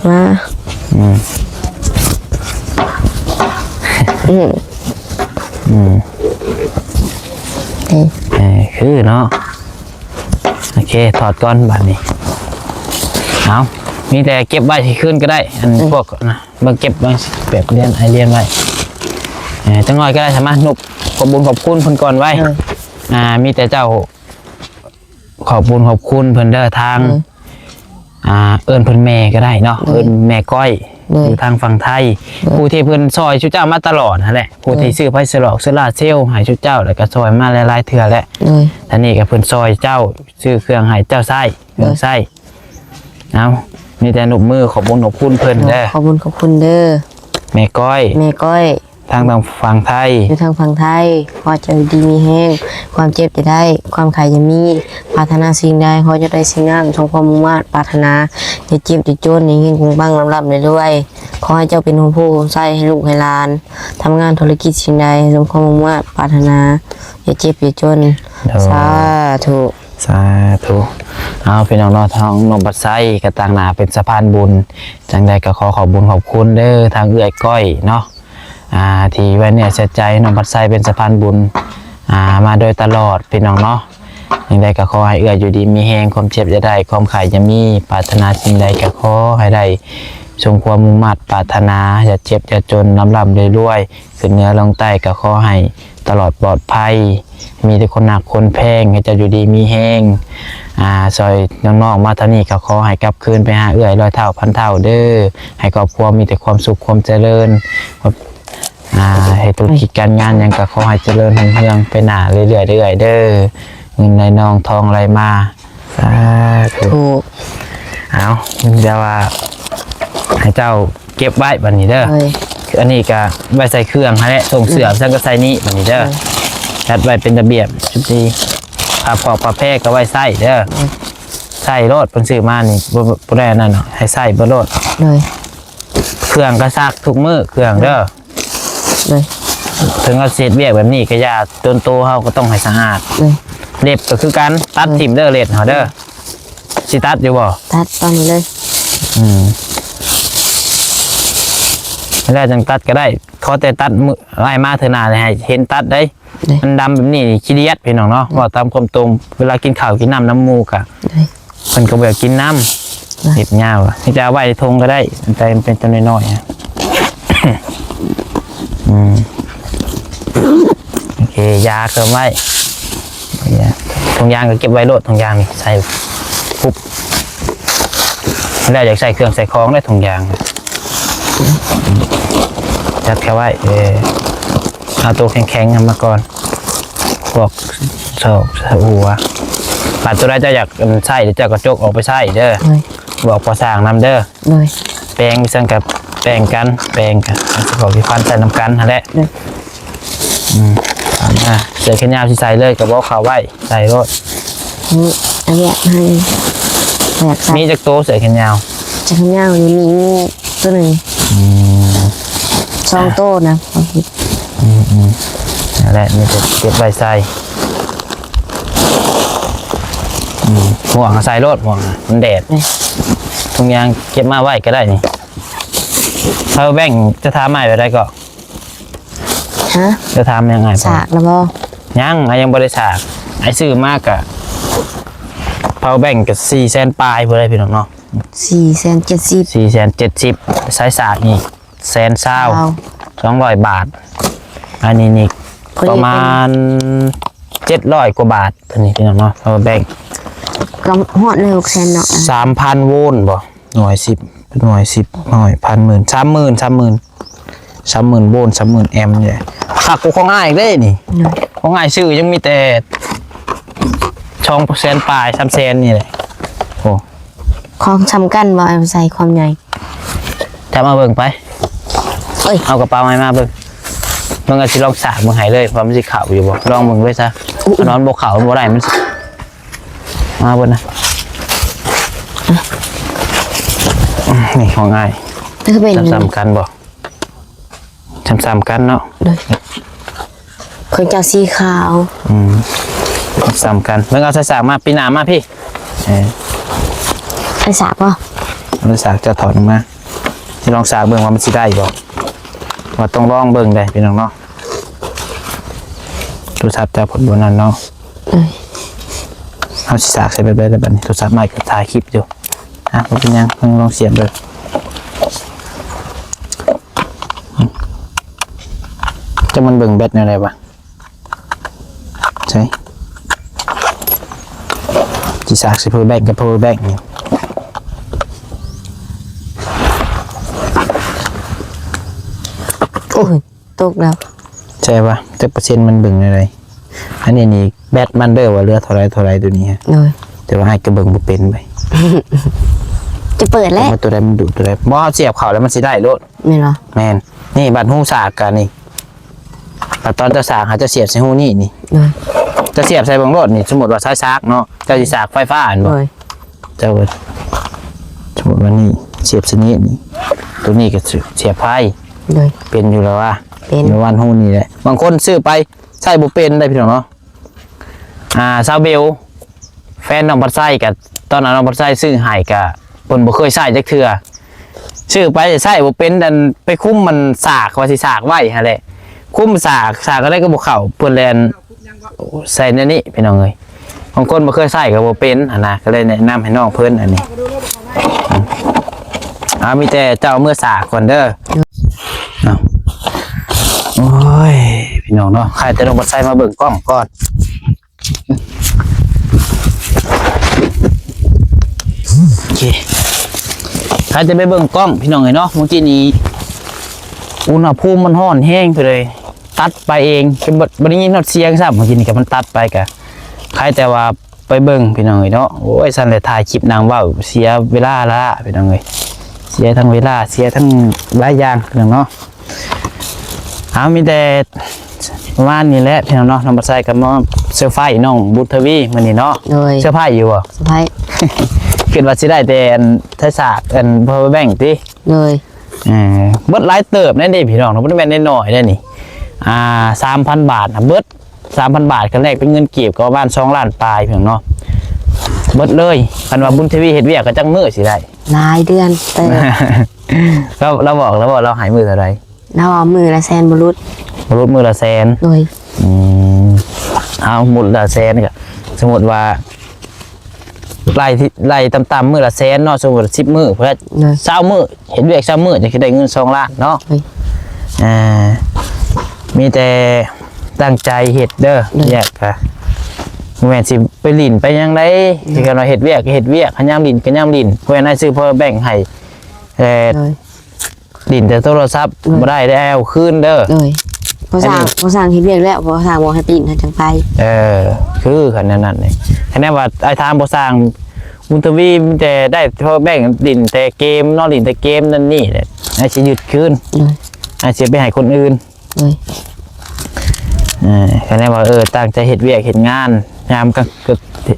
ມາ ອືມ ອືມ ອືມ ເອີ ເອີ ຄືເນາະ. ໂອເຄ ຖອດກ່ອນບາດນີ້. ເອົາ ມີແຕ່ເກັບໄວ້ຊິຄືນກໍໄດ້ ອັນ ອືມ ພວກນະ ເບິ່ງເກັບໄວ້ ແບບລຽນ ໃຫ້ລຽນໄວ້. ເອີ ຈັກໜ້ອຍກໍໄດ້ ສາມາດນົບຂອບບຸນຂອບຄຸນເພິ່ນກ່ອນໄວ້. ເອີ ອ່າ ມີແຕ່ເຈົ້າ ຂອບບຸນຂອບຄຸນເພິ່ນເດີ ທາງ ໂດຍ ອ່າ ເອີ້ນເພິ່ນແມ່ກໍໄດ້ເນາະ. ໂດຍ ເອີ້ນແມ່ກ້ອຍ ໂດຍ ຢູ່ທາງຝັ່ງໄທ ໂດຍ ຜູ້ທີ່ເພິ່ນຊ່ອຍຊຸເຈົ້າມາຕະຫຼອດຫັ້ນແຫຼະ ຜູ້ທີ່ ໂດຍ ຊື້ໄຟສະຫຼອກ ໂຊລາເຊວໃຫ້ຊຸເຈົ້າ ແລ້ວກໍຊ່ອຍມາຫຼາຍໆເທື່ອແຫຼະ. ໂດຍ ອັນນີ້ກໍເພິ່ນຊ່ອຍເຈົ້າ ຊື້ເຄື່ອງໃຫ້ເຈົ້າໃຊ້ ໂດຍ ເຄື່ອງໃຊ້. ເອົາ ມີແຕ່ນົບມືຂອບບຸນຂອບຄຸນເພິ່ນເດີ. ໂດຍ ຂອບບຸນຂອບຄຸນເດີ ແມ່ກ້ອຍ ແມ່ກ້ອຍ ທາງ ທາງຝັ່ງໄທ ຢູ່ທາງຝັ່ງໄທ ຂໍໃຫ້ເຈົ້າຢູ່ດີມີແຮງ ຄວາມເຈັບຢ່າໄດ້ ຄວາມໄຂ້ຢ່າມີ ປາດຖະໜາສິ່ງໃດ ຂໍໃຫ້ເຈົ້າໄດ້ສິ່ງນັ້ນ ສົມຄວາມມຸ່ງມາດປາດຖະໜາ ຢ່າເຈັບຢ່າຈົນ ເຮັງໆ ປັງໆ ລ່ຳໆ ລວຍໆ. ຂໍໃຫ້ເຈົ້າເປັນຮົ່ມໂພຮົ່ມໄຊໃຫ້ລູກໃຫ້ຫຼານ ທຳງານທຸລະກິດສິ່ງໃດ ສົມຄວາມມຸ່ງມາດປາດຖະໜາ ຢ່າເຈັບຢ່າຈົນ. ໂດຍ ສາທຸ. ສາທຸ. ເອົາ ພີ່ນ້ອງເນາະ ທາງນ້ອງບັດໄຊກໍຕັ້ງໜ້າເປັນສະພານບຸນ ຈັ່ງໃດກໍຂໍຂອບບຸນຂອບຄຸນເດີ ທາງເອື້ອຍກ້ອຍເນາະ ອ່າ ທີ່ໄວ້ເນື້ອເຊື່ອໃຈນ້ອງບັດໄຊເປັນສະພານບຸນ ອ່າ ມາໂດຍຕະຫຼອດ ພີ່ນ້ອງເນາະ. ຈັ່ງໃດກໍຂໍໃຫ້ເອື້ອຍຢູ່ດີມີແຮງ ຄວາມເຈັບຢ່າໄດ້ ຄວາມໄຂ້ຢ່າມີ ປາດຖະໜາສິ່ງໃດກໍຂໍໃຫ້ໄດ້ສົມຄວາມມຸ່ງມາດປາດຖະໜາ ຢ່າເຈັບຢ່າຈົນ ລ່ຳໆ ລວຍໆ ຂຶ້ນເໜືອລົງໃຕ້ກໍຂໍໃຫ້ຕະຫຼອດປອດໄພ ມີແຕ່ຄົນຮັກຄົນແພງ ໃຫ້ເຈົ້າຢູ່ດີມີແຮງ ອ່າ ຊ່ອຍນ້ອງໆ ມາເທົ່ານີ້ກໍຂໍໃຫ້ກັບຄືນໄປຫາເອື້ອຍຮ້ອຍເທົ່າພັນເທົ່າເດີ ໃຫ້ຄອບຄົວມີແຕ່ຄວາມສຸກຄວາມຈະເລີນ ອ່າ ເຮັດທຸລະກິດການງານຫຍັງກໍຂໍໃຫ້ຈະເລີນຮຸ່ງເຮືອງໄປໜ້າເລື້ອຍໆ ເອື້ອຍເດີ ເງິນໄຫຼນອງທອງໄຫຼມາ. ສາທຸ. ຖືກ. ເອົາ ດຽວວ່າໃຫ້ເຈົ້າເກັບໄວ້ບາດນີ້ເດີ. ໂດຍ. ອັນນີ້ກໍໄວ້ໃສ່ເຄື່ອງຫັ້ນແຫຼະ ສົ່ງເສື້ອ ໂດຍ ສັງກະໃສ່ນີ້ບາດນີ້ເດີ. ໂດຍ. ຈັດໄວ້ເປັນລະບຽບ ສິບສີ່ ຜ້າຟອກຜ້າແພກໍໄວ້ໃສ່ເດີ. ໂດຍ. ໃສ່ໂລດ ເພິ່ນຊື້ມານີ້ ບໍ່ ບໍ່ໄດ້ອັນນັ້ນດອກ ໃຫ້ໃສ່ເບິດໂລດ. ໂດຍ. ເຄື່ອງກໍຊັກທຸກມື້ ເຄື່ອງເດີ. ໂດຍ. ໂດຍ. ເຖິງເຮົາຊິເຮັດວຽກແບບນີ້ກໍຢ່າ ຕົນໂຕເຮົາກໍຕ້ອງໃຫ້ສະອາດ. ໂດຍ. ເລັບກໍຄືກັນ ຕັດ ໂດຍ ຖິ້ມເດີ ເລັບເຮົາເດີ. ໂດຍ. ຊິຕັດຢູ່ບໍ່? ຕັດຕອນນີ້ເລີຍ. ອືມ ແລ້ວຈັ່ງຕັດກໍໄດ້ ຂໍແຕ່ຕັດມື້ ອ້າຍມາເທື່ອໜ້າໃຫ້ເຫັນຕັດເດ້. ໂດຍ. ມັນດຳແບບນີ້ຂີ້ດຽດ ພີ່ນ້ອງເນາະ. ໂດຍ. ເວົ້າຕາມຄວາມຕົງ ເວລາກິນເຂົ້າກິນນ້ຳນຳໝູ່ກະ ໂດຍ ເພິ່ນກໍບໍ່ຢາກກິນນ້ຳ ເລັບຍາວ ມີແຕ່ເອົາໄວ້ໃນຖົງກໍໄດ້ ແຕ່ມັນເປັນຕົວນ້ອຍໆ ອະ ອືມ ໂອເຄ ຢາເກີມໄວ້ ຖົງຢາງກໍເກັບໄວ້ໂລດ ຖົງຢາງນີ້ໃສ່ປຸບ ແລ້ວຢາກໃສ່ເຄື່ອງໃສ່ຂອງໄດ້ຖົງຢາງ ຈັດເຂົ້າໄວ້ ເອີ ເອົາໂຕແຂງໆ ນຳມາກ່ອນ ພວກຊອກຫົວ ບາດໂຕໃດເຈົ້າຢາກໃຊ້ ເຈົ້າກໍຈົກອອກໄປໃຊ້ເດີ ບອກພໍ່ຊ່າງນຳເດີ ໂດຍ ແປງໄປຊັ້ນກັບແປງກັນ ແປງກັນ ເອົາສະເພາະທີ່ຟັນໃສ່ນຳກັນຫັ້ນແຫຼະ ໂດຍ ອືມ ເອົາມາ ເສື້ອແຂນຍາວຊິໃສ່ເລີຍກໍບໍ່ເຂົ້າໄວ້ ໃສ່ໂລດ ນີ້ ອັນເນີ້ຍໃຫ້ ບໍ່ຢາກໃສ່ ມີຈັກໂຕເສື້ອແຂນຍາວ? ເສື້ອແຂນຍາວນີ້ມີ ມີໂຕໜຶ່ງ ອືມ ສອງໂຕນະ ບໍ່ຜິດ ອືມໆ ນັ້ນແຫຼະ ມີແຕ່ເກັບໄວ້ໃສ່ ອືມ ໝວກໃສ່ໂລດ ໝວກ ມັນແດດ ເອີ ຖົງຢາງເກັບມາໄວ້ກໍໄດ້ນີ້ ເອົາແບ່ງ ຈະຖາມອ້າຍແບບໃດກໍ? ຮະ? ຈະຖາມຫຍັງອ້າຍ? ສາກແລ້ວບໍ່? ຍັງ ອ້າຍຍັງບໍ່ໄດ້ສາກ ອ້າຍຊື້ມາກະ ເພົາແບ່ງກະສີ່ແສນປາຍພຸ້ນແຫຼະພີ່ນ້ອງເນາະ ສີ່ແສນເຈັດສິບ ສີ່ແສນເຈັດສິບ ໃຊ້ສາກອີກແສນຊາວ ຊາວ ສອງຮ້ອຍບາດ ອັນນີ້ນີ້ ພໍດີ ປະມານເຈັດຮ້ອຍກວ່າບາດ ຕົວນີ້ພີ່ນ້ອງເນາະ ເອົາແບ່ງ ກໍຮອດເລີຍຫົກແສນເນາະ ສາມພັນໂວນບໍ່? ໜ່ວຍສິບ ໜ່ວຍສິບ ໜ່ວຍ ພັນ ໝື່ນ ສາມໝື່ນ ສາມໝື່ນ ສາມໝື່ນໂວນ ສາມໝື່ນແອມນີ້ແຫຼະ ຄັກກວ່າຂອງອ້າຍອີກເດ້ນີ້ ໂດຍ ຂອງອ້າຍຊື້ຍັງມີແຕ່ສອງແສນປາຍ ສາມແສນນີ້ແຫຼະ ໂອ້ ຂອງສ່ຳກັນບໍ່? ອ້າຍໃສ່ຄວາມໃຫຍ່ ຈັບມາເບິ່ງໄປ ເອີຍ ເອົາກະເປົາໃຫ້ມາເບິ່ງ ເບິ່ງ ອ້າຍຊິລອງສາກເບິ່ງໃຫ້ເລີຍວ່າມັນຊິເຂົ້າຢູ່ບໍ່ ລອງເບິ່ງເລີຍຊະ ອື ຄັນວ່າມັນບໍ່ເຂົ້າ ມັນບໍ່ໄດ້ ມັນຊິ ມາເບິ່ງນະ ນີ້ຂອງອ້າຍ ຄືເປັນ ສ່ຳໆກັນບໍ່? ສ່ຳໆກັນເນາະ ໂດຍ ຂອງເຈົ້າສີຂາວ ອືມ ສ່ຳກັນ ເບິ່ງເອົາໃສ່ສາກມາ ປີໜ້າມາພີ້ ເອີ ໃສ່ສາກບໍ່? ເອົາໃສ່ສາກ ເຈົ້າຖອດອອກມາ ຊິລອງສາກເບິ່ງວ່າມັນຊິໄດ້ບໍ່ ວ່າຕ້ອງລອງເບິ່ງເດ້ພີ່ນ້ອງເນາະ ໂທລະສັບເຈົ້າເພິ່ນບໍ່ນັ້ນເນາະ ເອີຍ ເຮົາຊິສາກໃສ່ແບບໃດລະບັດນີ້ ໂທລະສັບອ້າຍກໍຖ່າຍຄລິບຢູ່ ອ່ະ ບໍ່ເປັນຫຍັງ ເບິ່ງລອງສຽບເບິ່ງ ຈັກມັນເບິ່ງແບັດແນວໃດວະ ໃສ່ ຊິສາກໃສ່ power bank ກັບ power bank ນີ້ ໂອ້ຍ ຕົກແລ້ວ ໃຊ່ວະ ຈັກເປີເຊັນມັນເບິ່ງແນວໃດ ອັນນີ້ນີ້ແບັດມັນເດີວ່າເຫຼືອເທົ່າໃດເທົ່າໃດໂຕນີ້ຮະ ໂດຍ ແຕ່ວ່າອ້າຍກໍເບິ່ງບໍ່ເປັນເວີຍ ຈະເປີດແລ້ວ ວ່າໂຕໃດມັນດູດໂຕໃດ ບໍ່ ເຮົາສຽບເຂົ້າແລ້ວມັນຊິໄດ້ໂລດ ແມ່ນບໍ່? ແມ່ນ ນີ້ບັດຮູສາກກະນີ້ ບັດຕອນເຈົ້າສາກຫາເຈົ້າສຽບໃສ່ຮູນີ້ນີ້ ໂດຍ ເຈົ້າສຽບໃສ່ເບິ່ງໂລດນີ້ ສົມມຸດວ່າສາຍສາກເນາະ ເຈົ້າຊິສາກໄຟຟ້າຫັ້ນບໍ່ ໂດຍ ເຈົ້າ ສົມມຸດວ່ານີ້ສຽບໃສ່ນີ້ນີ້ ໂຕນີ້ກໍສຽບໄຟ ໂດຍ ເປັນຢູ່ແລ້ວວ່າ ເປັນ ຢູ່ວັນຮູນີ້ແຫຼະ ບາງຄົນຊື້ໄປໃຊ້ບໍ່ເປັນໄດ໋ພີ່ນ້ອງເນາະ ອ່າ ສາວເບວ ແຟນນ້ອງພັດໄຊກະ ຕອນນັ້ນນ້ອງພັດໄຊຊື້ໃຫ້ກະ ເພິ່ນບໍ່ເຄີຍໃຊ້ຈັກເທື່ອ ຊື້ໄປໃຊ້ບໍ່ເປັນ ອັນ ໄປຄຸມມັນສາກ ວ່າຊິສາກໄວ້ຫັ້ນແຫຼະ ຄຸມສາກ ສາກອັນໃດກໍບໍ່ເຂົ້າ ເພິ່ນແລ່ນ ໃສ່ແນວນີ້ພີ່ນ້ອງເອີຍ ບາງຄົນບໍ່ເຄີຍໃຊ້ກໍບໍ່ເປັນຫັ້ນນະ ກໍເລີຍແນະນຳໃຫ້ນ້ອງເພິ່ນອັນນີ້ ເອົາ ມີແຕ່ເຈົ້າເມືອສາກກ່ອນເດີ. ເອົາ ໂອ້ຍ ພີ່ນ້ອງເນາະ ຂ້າແຕ່ນ້ອງບັດໄຊມາເບິ່ງກ້ອງກ່ອນ ໂອເຄ ຂ້າຈະໄປເບິ່ງກ້ອງພີ່ນ້ອງເອີຍເນາະ ມື້ກີ້ນີ້ອຸນຫະພູມມັນຮ້ອນແຮງເລີຍ ຕັດໄປເອງ ບໍ່ ບໍ່ໄດ້ຍິນຮອດສຽງຊ້ຳ ມື້ກີ້ນີ້ກໍມັນຕັດໄປ ກໍຄ້າຍແຕ່ວ່າໄປເບິ່ງພີ່ນ້ອງເອີຍເນາະ ໂອ້ຍ ຊັ້ນແຫຼະ ຖ່າຍຄລິບນັ່ງເວົ້າ ເສຍເວລາລະພີ່ນ້ອງເອີຍ ເສຍທັງເວລາ ເສຍທັງຫຼາຍຢ່າງພີ່ນ້ອງເນາະ ເອົາ ມີແຕ່ປະມານນີ້ແຫຼະພີ່ນ້ອງເນາະ ນ້ອງບັດໄຊກໍມາເຊີໄພນ້ອງບຸດທະວີມື້ນີ້ເນາະ ໂດຍ ເຊີໄພຢູ່ບໍ່? ເຊີໄພ ຄິດວ່າຊິໄດ້ແຕ່ອັນ ສາຍສາກ ອັນ power bank ຕິ ໂດຍ ເອີ ເບິດຫຼາຍເຕີບແນ່ເດ້ພີ່ນ້ອງເນາະ ບໍ່ໄດ້ແມ່ນນ້ອຍໆເດ້ນີ້ ອ່າ ສາມພັນບາດນະ ເບິດສາມພັນບາດ ຄັນແລກເປັນເງິນກີບກໍປະມານສອງລ້ານປາຍພີ່ນ້ອງເນາະ ເບິດເລີຍ ຄັນວ່າບຸນທະວີເຮັດວຽກກໍຈັກມື້ຊິໄດ້ ຫຼາຍເດືອນເຕີບ ລາວ ລາວບອກ ລາວບອກ ລາວໃຫ້ມື້ເທົ່າໃດ? ລາວເອົາມື້ລະແສນບໍ່ຫຼຸດ ບໍ່ຫຼຸດມື້ລະແສນ ໂດຍ ອືມ ເອົາ ໝົດລະແສນກໍ ສົມມຸດວ່າ ໄລ່ທີ່ ໄລ່ຕ່ຳໆມື້ລະແສນເນາະ ສົມມຸດສິບມື້ພຸ້ນແຫຼະ ໂດຍ ຊາວມື້ ເຮັດວຽກຊາວມື້ຈັ່ງຊິໄດ້ເງິນສອງລ້ານເນາະ ໂດຍ ອ່າ ມີແຕ່ຕັ້ງໃຈເຮັດເດີ ໂດຍ ວຽກກະ ບໍ່ແມ່ນຊິໄປຫຼິ້ນໄປຫຍັງໃດ ໂດຍ ຄືກັນວ່າເຮັດວຽກກໍເຮັດວຽກ ຄັນຍາມຫຼິ້ນກໍຍາມຫຼິ້ນ ເພື່ອໃຫ້ຊື້ power bank ໃຫ້ ເອີ ໂດຍ ຫຼິ້ນແຕ່ໂທລະສັບ ໂດຍ ບໍ່ໄດ້ ໄດ້ເອົາຄືນເດີ ໂດຍ ພໍ່ຊ່າງ ອັນນີ້ ພໍ່ຊ່າງເຮັດວຽກແລ້ວ ພໍ່ຊ່າງບອກໃຫ້ໄປຫຼິ້ນ ເຮົາຈັ່ງໄປ ເອີ ຄືຄັນແນວນັ້ນນີ້ ຄັນແນວວ່າອ້າຍຖາມພໍ່ຊ່າງ ບຸນທະວີ ມີແຕ່ໄດ້ power bank ຫຼິ້ນແຕ່ເກມເນາະ ຫຼິ້ນແຕ່ເກມນັ້ນນີ້ແຫຼະ ອ້າຍຊິຍຶດຄືນ ໂດຍ ອ້າຍຊິໄປໃຫ້ຄົນອື່ນ ໂດຍ ເອີ ຄັນແນວວ່າ ເອີ ຕັ້ງໃຈເຮັດວຽກເຮັດງານ ຍາມກາງ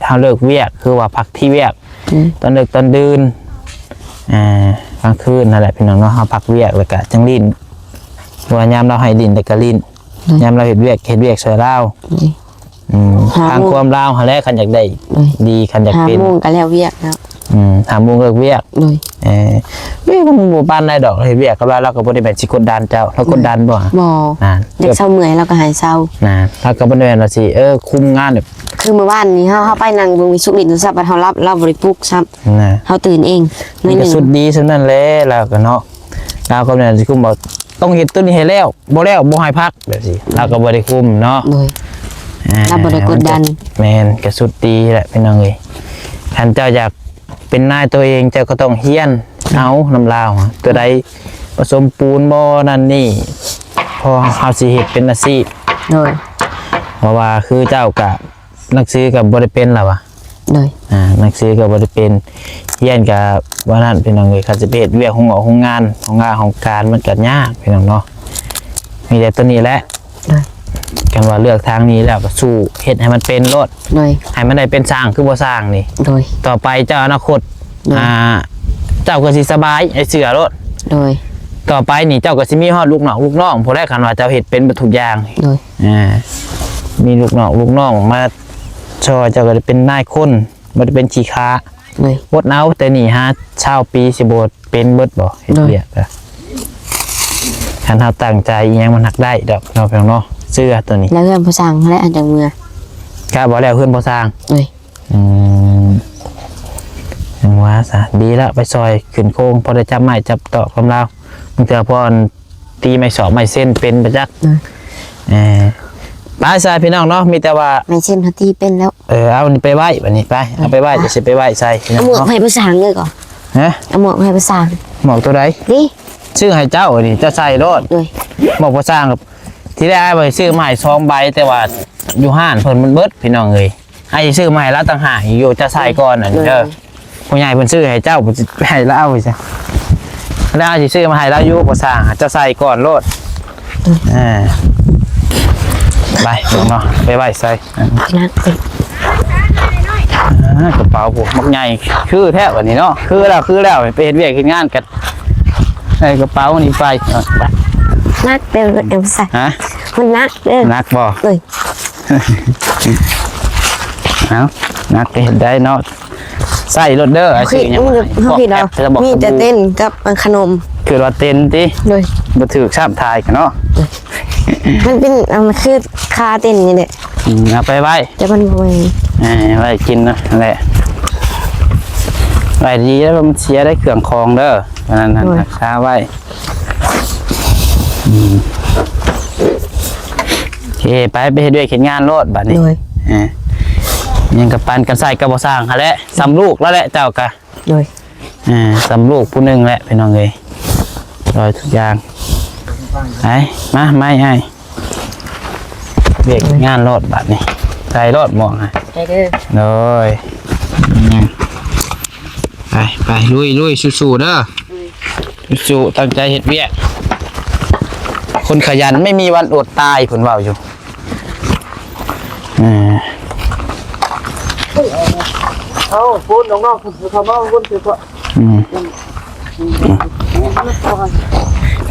ເຮົາເລີກວຽກ ຄືວ່າພັກທີ່ວຽກ ອືມ ຕອນເລິກຕອນດື່ນ ເອີ ກາງຄືນນັ້ນແຫຼະພີ່ນ້ອງເນາະ ເຮົາພັກວຽກແລ້ວກະຈັ່ງຫຼິ້ນ ເພາະວ່າຍາມລາວໃຫ້ຫຼິ້ນແລ້ວກະຫຼິ້ນ ໂດຍ ຍາມລາວເຮັດວຽກ ເຮັດວຽກຊ່ວຍລາວ ໂດຍ ອືມ ຫາ ທາງ ໂມງ ຄວາມລາວຫັ້ນແຫຼະ ຄັນຢາກໄດ້ ໂດຍ ດີ ຄັນຢາກເປັນ ຫ້າໂມງກໍແລ້ວວຽກແລ້ວ ອືມ ຫ້າໂມງເລີກວຽກ ໂດຍ ເອີ ວຽກມັນບໍ່ປານໃດດອກ ເຮັດວຽກກັບລາວ ລາວກໍບໍ່ໄດ້ແມ່ນຊິກົດດັນເຈົ້າ ລາວກົດດັນບໍ່ ບໍ່ ນັ້ນ ຢາກເຊົາເມື່ອຍລາວກໍໃຫ້ເຊົາ ນັ້ນ ລາວກໍບໍ່ໄດ້ແມ່ນວ່າຊິ ເອີ ຄຸມງານແບບ ຄືມື້ວານນີ້ເຮົາ ເຮົາໄປນັ່ງເບິ່ງວິສຸລິນໂທລະສັບ ບັດເຮົາຫຼັບ ລາວບໍ່ໄດ້ປຸກຊ້ຳ ນະ ເຮົາຕື່ນເອງໜ້ອຍໜຶ່ງ ກໍສຸດດີສ່ຳນັ້ນແຫຼະລາວກໍເນາະ ລາວກໍແມ່ນຊິຄຸມວ່າຕ້ອງເຮັດໂຕນີ້ໃຫ້ແລ້ວ ບໍ່ແລ້ວບໍ່ໃຫ້ພັກ ແບບນີ້ ອືມ ລາວກໍບໍ່ໄດ້ຄຸມເນາະ ໂດຍ ອ່າ ລາວບໍ່ໄດ້ກົດດັນ ແມ່ນ ກໍສຸດດີແຫຼະພີ່ນ້ອງເອີຍ ຄັນເຈົ້າຢາກເປັນນາຍຕົວເອງ ເຈົ້າກໍຕ້ອງຮຽນ ໂດຍ ເອົານຳລາວ ໂຕໃດປະສົມປູນບໍ່ ນັ້ນນີ້ ພໍເຮົາຊິເຮັດເປັນອາຊີບ ໂດຍ ເພາະວ່າຄືເຈົ້າກະ ໜັງສືກໍບໍ່ໄດ້ເປັນລະວະ ໂດຍ ອ່າ ໜັງສືກໍບໍ່ໄດ້ເປັນ ຮຽນກໍວ່ານັ້ນພີ່ນ້ອງເອີຍ ຄັນຊິໄປເຮັດວຽກໂຮງອອກໂຮງງານ ໂຮງງານໂຮງການ ມັນກໍຍາກພີ່ນ້ອງເນາະ ມີແຕ່ຕົວນີ້ແຫຼະ ໂດຍ ຄັນວ່າເລືອກທາງນີ້ແລ້ວກໍສູ້ເຮັດໃຫ້ມັນເປັນໂລດ ໂດຍ ໃຫ້ມັນໄດ້ເປັນຊ່າງຄືພໍ່ຊ່າງນີ້ ໂດຍ ຕໍ່ໄປເຈົ້າອະນາຄົດ ໂດຍ ອ່າ ເຈົ້າກໍຊິສະບາຍ ໃຫ້ເຊື່ອໂລດ ໂດຍ ຕໍ່ໄປນີ້ເຈົ້າກໍຊິມີຮອດລູກນ້ອງລູກນ້ອງພຸ້ນແຫຼະ ຄັນວ່າເຈົ້າເຮັດເປັນເບິດທຸກຢ່າງ ໂດຍ ອ່າ ມີລູກນ້ອງລູກນ້ອງມາຊ່ອຍ ເຈົ້າກໍໄດ້ເປັນນາຍຄົນ ບໍ່ໄດ້ເປັນຂີ້ຂ້າ ໂດຍ ອົດເອົາແຕ່ນີ້ຫາຊາວປີ ຊິບໍ່ເປັນເບິດບໍ່ ເຮັດ ໂດຍ ວຽກກໍ ຄັນເຮົາຕັ້ງໃຈອີ່ຫຍັງມັນຮັກໄດ້ດອກເນາະ ພີ່ນ້ອງເນາະ ເຊື່ອຕົວນີ້ ແລ້ວເຮືອນພໍ່ຊ່າງຫັ້ນແຫຼະ ອັນຈັກເມືອ ກະບໍ່ແລ້ວເຮືອນພໍ່ຊ່າງ ໂດຍ ອືມ ຈັ່ງວ່າຊະ ດີແລ້ວ ໄປຊ່ອຍຂຶ້ນໂຄງ ພໍໄດ້ຈັບໄມ້ຈັບຕອກນຳລາວ ບາງເທື່ອພໍ ຕີໄມ້ສອກໄມ້ເຊັນເປັນປະຈັກ ໂດຍ ເອີ ໄປຊະພີ່ນ້ອງເນາະ ມີແຕ່ວ່າໄມ້ເຊັນເຮົາຕີເປັນແລ້ວ ເອີ ເອົານີ້ໄປໄວ້ ບັດນີ້ໄປ ເອົາໄປໄວ້ ເອົາ ຈະຊິໄປໄວ້ໃສ່ພີ່ນ້ອງ ເອົາໝວກໃຫ້ພໍ່ຊ່າງເລີຍກໍ ຮະ ເອົາໝວກໃຫ້ພໍ່ຊ່າງ ໝວກຕົວໃດ ນີ້ ຊື້ໃຫ້ເຈົ້ານີ້ ເຈົ້າໃສ່ໂລດ ໂດຍ ໝວກພໍ່ຊ່າງ ທີແລກອ້າຍວ່າຊິຊື້ມາໃຫ້ສອງໃບ ແຕ່ວ່າຢູ່ຮ້ານເພິ່ນມັນເບິດ ພີ່ນ້ອງເອີຍ ອ້າຍຊິຊື້ມາໃຫ້ລາວຕ່າງຫາກອີກຢູ່ ເຈົ້າໃສ່ກ່ອນນັ້ນ ໂດຍ ເດີ ຜູ້ໃຫຍ່ເພິ່ນຊື້ໃຫ້ເຈົ້າ ໃຫ້ລາວຊະ ລາວຊິຊື້ມາໃຫ້ລາວຢູ່ ບໍ່ສ້າງ ເຈົ້າໃສ່ກ່ອນໂລດ ເອີ ໄປເນາະ ໄປໄວ້ໃສ່ ໜັກເອີຍ ອ່າ ກະເປົາພຸ້ນ ບັກໃຫຍ່ ຄືແທ້ບັດນີ້ເນາະ ຄືແລ້ວ ຄືແລ້ວ ໄປເຮັດວຽກເຮັດງານກັນ ໃສ່ກະເປົານີ້ໄປ ໜັກເດີ ເອົາໃສ່ ຮະ ມັນໜັກເດີ ໜັກບໍ່ ເອີຍ ເອົາ ໜັກໄປເຮັດໄດ້ເນາະ ໃສ່ໂລດເດີ ໂອເຄ ຊື້ຫຍັງ ເຮົາຄິດເອົາ ມີແຕ່ເຕັນກັບອັນຂະໜົມ ຄືວ່າເຕັນຕິ ໂດຍ ບໍ່ຖືກຊ້ຳຖ່າຍກັນເນາະ ມັນເປັນ ອັນ ຄືຄາເຕັນນີ້ແຫຼະ ອືມ ເອົາໄປໄວ້ ແຕ່ມັນບໍ່ແມ່ນ ເອີ ໄວ້ກິນນະ ນັ້ນແຫຼະ ໄວ້ດີແລ້ວ ມັນເສຍໄດ້ເຄື່ອງຂອງເດີ ອັນນັ້ນ ໂດຍ ຮັກສາໄວ້ ອືມ ໂອເຄ ໄປ ໄປເຮັດວຽກເຮັດງານໂລດບາດນີ້ ໂດຍ ເອີ ຫຍັງກະປັນກັນໃຊ້ກັບບໍ່ສ້າງຫັ້ນແຫຼະ ສ່ຳລູກແລ້ວແຫຼະ ເຈົ້າກະ ໂດຍ ເອີ ສ່ຳລູກຜູ້ໜຶ່ງແຫຼະ ພີ່ນ້ອງເອີຍ ໂດຍ ທຸກຢ່າງ ໄປ ມາ ໄມ້ອ້າຍ ວຽກງານໂລດບາດນີ້ ໃສ່ໂລດໝວກ ໃສ່ເດີ ໂດຍ ອືມ ໄປ ໄປ ລຸຍ ລຸຍ ສູ້ໆເດີ ໂດຍ ສູ້ໆ ຕັ້ງໃຈເຮັດວຽກ ຄົນຂະຫຍັນໄມ່ມີວັນອົດຕາຍ ເພິ່ນເວົ້າຢູ່ ເອີ ເອົາ ພຸ້ນນ້ອງໆ ເຂົ້າມາພຸ້ນ ອືມ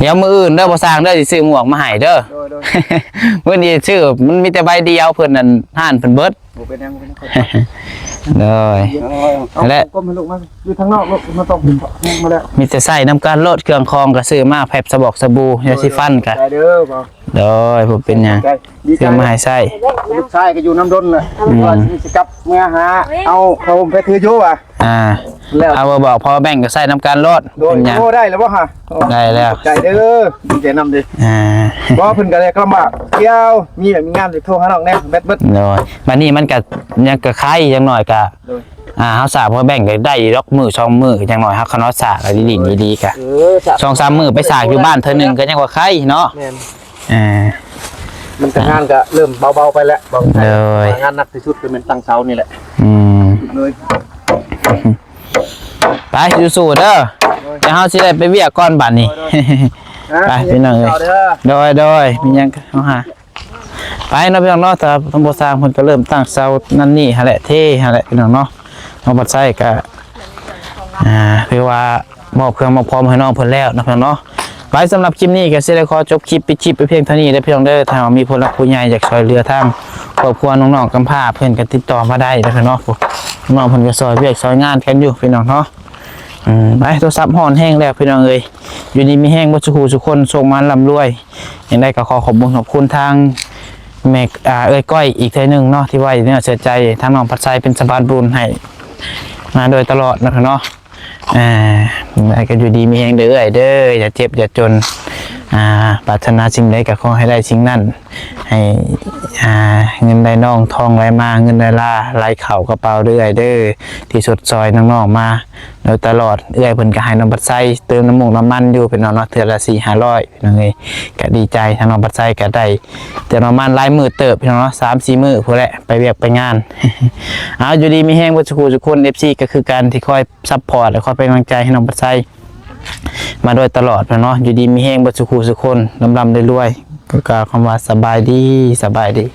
ດຽວມື້ອື່ນເດີ ບໍ່ສ້າງເດີ ຊິຊື້ໝວກມາໃຫ້ເດີ ໂດຍໆ ມື້ນີ້ຊື້ ມັນມີແຕ່ໃບດຽວ ເພິ່ນນັ້ນ ຮ້ານເພິ່ນເບິດ ບໍ່ເປັນຫຍັງ ບໍ່ເປັນຫຍັງ ໂດຍ ເອົາ ນັ້ນແຫຼະ ກ້ມໃຫ້ລູກມາ ຢູ່ທາງນອກລູກ ມາຕ້ອງ ມາແລ້ວ ມີແຕ່ໃຊ້ນຳກັນໂລດ ເຄື່ອງຂອງກະຊື້ມາ ແພັບ ສະບອກ ສະບູ ຢາສີຟັນກະ ໂດຍ ຂອບໃຈເດີ ບໍ່ ໂດຍ ບໍ່ເປັນຫຍັງ ຂອບໃຈ ດີໃຈ ຊື້ມາໃຫ້ໃຊ້ ລູກຊາຍກໍຢູ່ນຳດົນແຫຼະ ອືມ ວ່າຊິກັບເມືອຫາ ເອົາຜ້າຫົ່ມໄປຄືຢູ່ວ່າ ອ່າ ແລ້ວ ເອົາ ບໍ່ບອກ ເພາະວ່າແບ່ງກໍໃຊ້ນຳກັນໂລດ ໂດຍ ເປັນຫຍັງ ໂອ້ ໄດ້ແລ້ວບໍ່ຫາ ໂອ້ ໄດ້ແລ້ວ ຂອບໃຈເດີ ດີໃຈນຳເດີ ອ່າ ບໍ່ ເພິ່ນກໍໄດ້ລຳບາກ ດຽວມີແບບມີງານຊິໂທຫານ້ອງແດ່ ແບັດເບິດ ໂດຍ ບັດນີ້ມັນກໍຍັງກະໄຄ ຢ່າງໜ້ອຍກະ ໂດຍ ອ່າ ເຮົາສາກພໍແບ່ງກໍໄດ້ດອກ ມື້ສອງມື້ ຢ່າງໜ້ອຍເຮົາ ຄັນວ່າສາກດີໆ ດີໆ ກະ ເອີ ສາກ ສອງສາມມື້ໄປສາກຢູ່ບ້ານເທື່ອໜຶ່ງກໍຍັງວ່າໄຄເນາະ ແມ່ນ ອ່າ ມັນກໍງານກໍເລີ່ມເບົາໆ ໄປແລ້ວ ເບົາໄປ ໂດຍ ງານໜັກທີ່ສຸດກໍແມ່ນຕັ້ງເສົານີ້ແຫຼະ ອືມ ເລີຍ ໄປ ສູ້ໆ ເດີ ໂດຍ ດຽວເຮົາຊິໄດ້ໄປວຽກກ່ອນບັດນີ້ ໂດຍໆ ໄປ ພີ່ນ້ອງເອີຍ ໂດຍໆ ມີຫຍັງເຮົາຫາ ໄປເນາະ ພີ່ນ້ອງເນາະ ຖ້າທາງບໍ່ສ້າງເພິ່ນກໍເລີ່ມຕັ້ງເສົານັ້ນນີ້ຫັ້ນແຫຼະ ເທຫັ້ນແຫຼະ ພີ່ນ້ອງເນາະ ນ້ອງພັດໄຊກໍ ອ່າ ຖືວ່າມອບເຄື່ອງມອບຂອງໃຫ້ນ້ອງເພິ່ນແລ້ວເນາະ ພີ່ນ້ອງເນາະ ໄປ ສຳລັບຄລິບນີ້ກໍຊິໄດ້ຂໍຈົບຄລິບ ປິດຄລິບໄປພຽງເທົ່ານີ້ເດີ ພີ່ນ້ອງເດີ ຖ້າວ່າມີຜູ້ຫຼັກຜູ້ໃຫຍ່ຢາກຊ່ວຍເຫຼືອທາງຄອບຄົວນ້ອງໆ ກຳພ້າ ເພິ່ນກໍຕິດຕໍ່ມາໄດ້ເດີ ພີ່ນ້ອງເນາະ ນ້ອງເພິ່ນກໍຊ່ອຍວຽກຊ່ອຍງານກັນຢູ່ ພີ່ນ້ອງເນາະ ອືມ ໄປ ໂທລະສັບຮ້ອນແຮງແລ້ວ ພີ່ນ້ອງເອີຍ ຢູ່ດີມີແຮງເບິດສູ່ຄູ່ສູ່ຄົນ ໂຊກໝານລ່ຳລວຍ ຈັ່ງໃດກໍຂໍຂອບບຸນຂອບຄຸນທາງແມ່ ອ່າ ເອື້ອຍກ້ອຍອີກເທື່ອໜຶ່ງເນາະ ທີ່ໄວ້ເນື້ອເຊື່ອໃຈທາງນ້ອງພັດໄຊເປັນສະພານບຸນໃຫ້ມາໂດຍຕະຫຼອດເນາະ ພີ່ນ້ອງເນາະ ອ່າ ໃດກໍຢູ່ດີມີແຮງເດີເອື້ອຍເດີ ຢ່າເຈັບຢ່າຈົນ ອ່າ ປາດຖະໜາສິ່ງໃດກໍຂໍໃຫ້ໄດ້ສິ່ງນັ້ນ ໃຫ້ ອ່າ ເງິນໄຫຼນອງ ທອງໄຫຼມາ ເງິນໄຫຼລາ ໄຫຼເຂົ້າກະເປົາເດີ້ເອື້ອຍເດີ້ ທີ່ຊົດຊ່ອຍນ້ອງໆມາໂດຍຕະຫຼອດ. ເອື້ອຍເພິ່ນກະໃຫ້ນ້ອງບັດໄຊເຕີມນ້ຳມັນຢູ່ ພີ່ນ້ອງເນາະ ເທື່ອລະສີ່ຫ້າຮ້ອຍ ພີ່ນ້ອງເອີຍ. ກະດີໃຈ ທາງນ້ອງບັດໄຊກະໄດ້ເຕີມນ້ຳມັນຫຼາຍມື້ເຕີບ ພີ່ນ້ອງເນາະ ສາມສີ່ມື້ພຸ້ນແຫຼະ ໄປວຽກໄປງານ. ເອົາ ຢູ່ດີມີແຮງເບິດສູ່ຄູ່ສູ່ຄົນ ເອັຟຊີ ກະຄືກັນ ທີ່ຄອຍ ຊັບພອດ ແລະ ຄອຍເປັນກຳລັງໃຈໃຫ້ນ້ອງບັດໄຊມາໂດຍຕະຫຼອດເນາະ. ຢູ່ດີມີແຮງເບິດສູ່ຄູ່ສູ່ຄົນ ລ່ຳໆລວຍໆ. ກໍກ່າວຄຳວ່າສະບາຍດີ ສະບາຍດີ.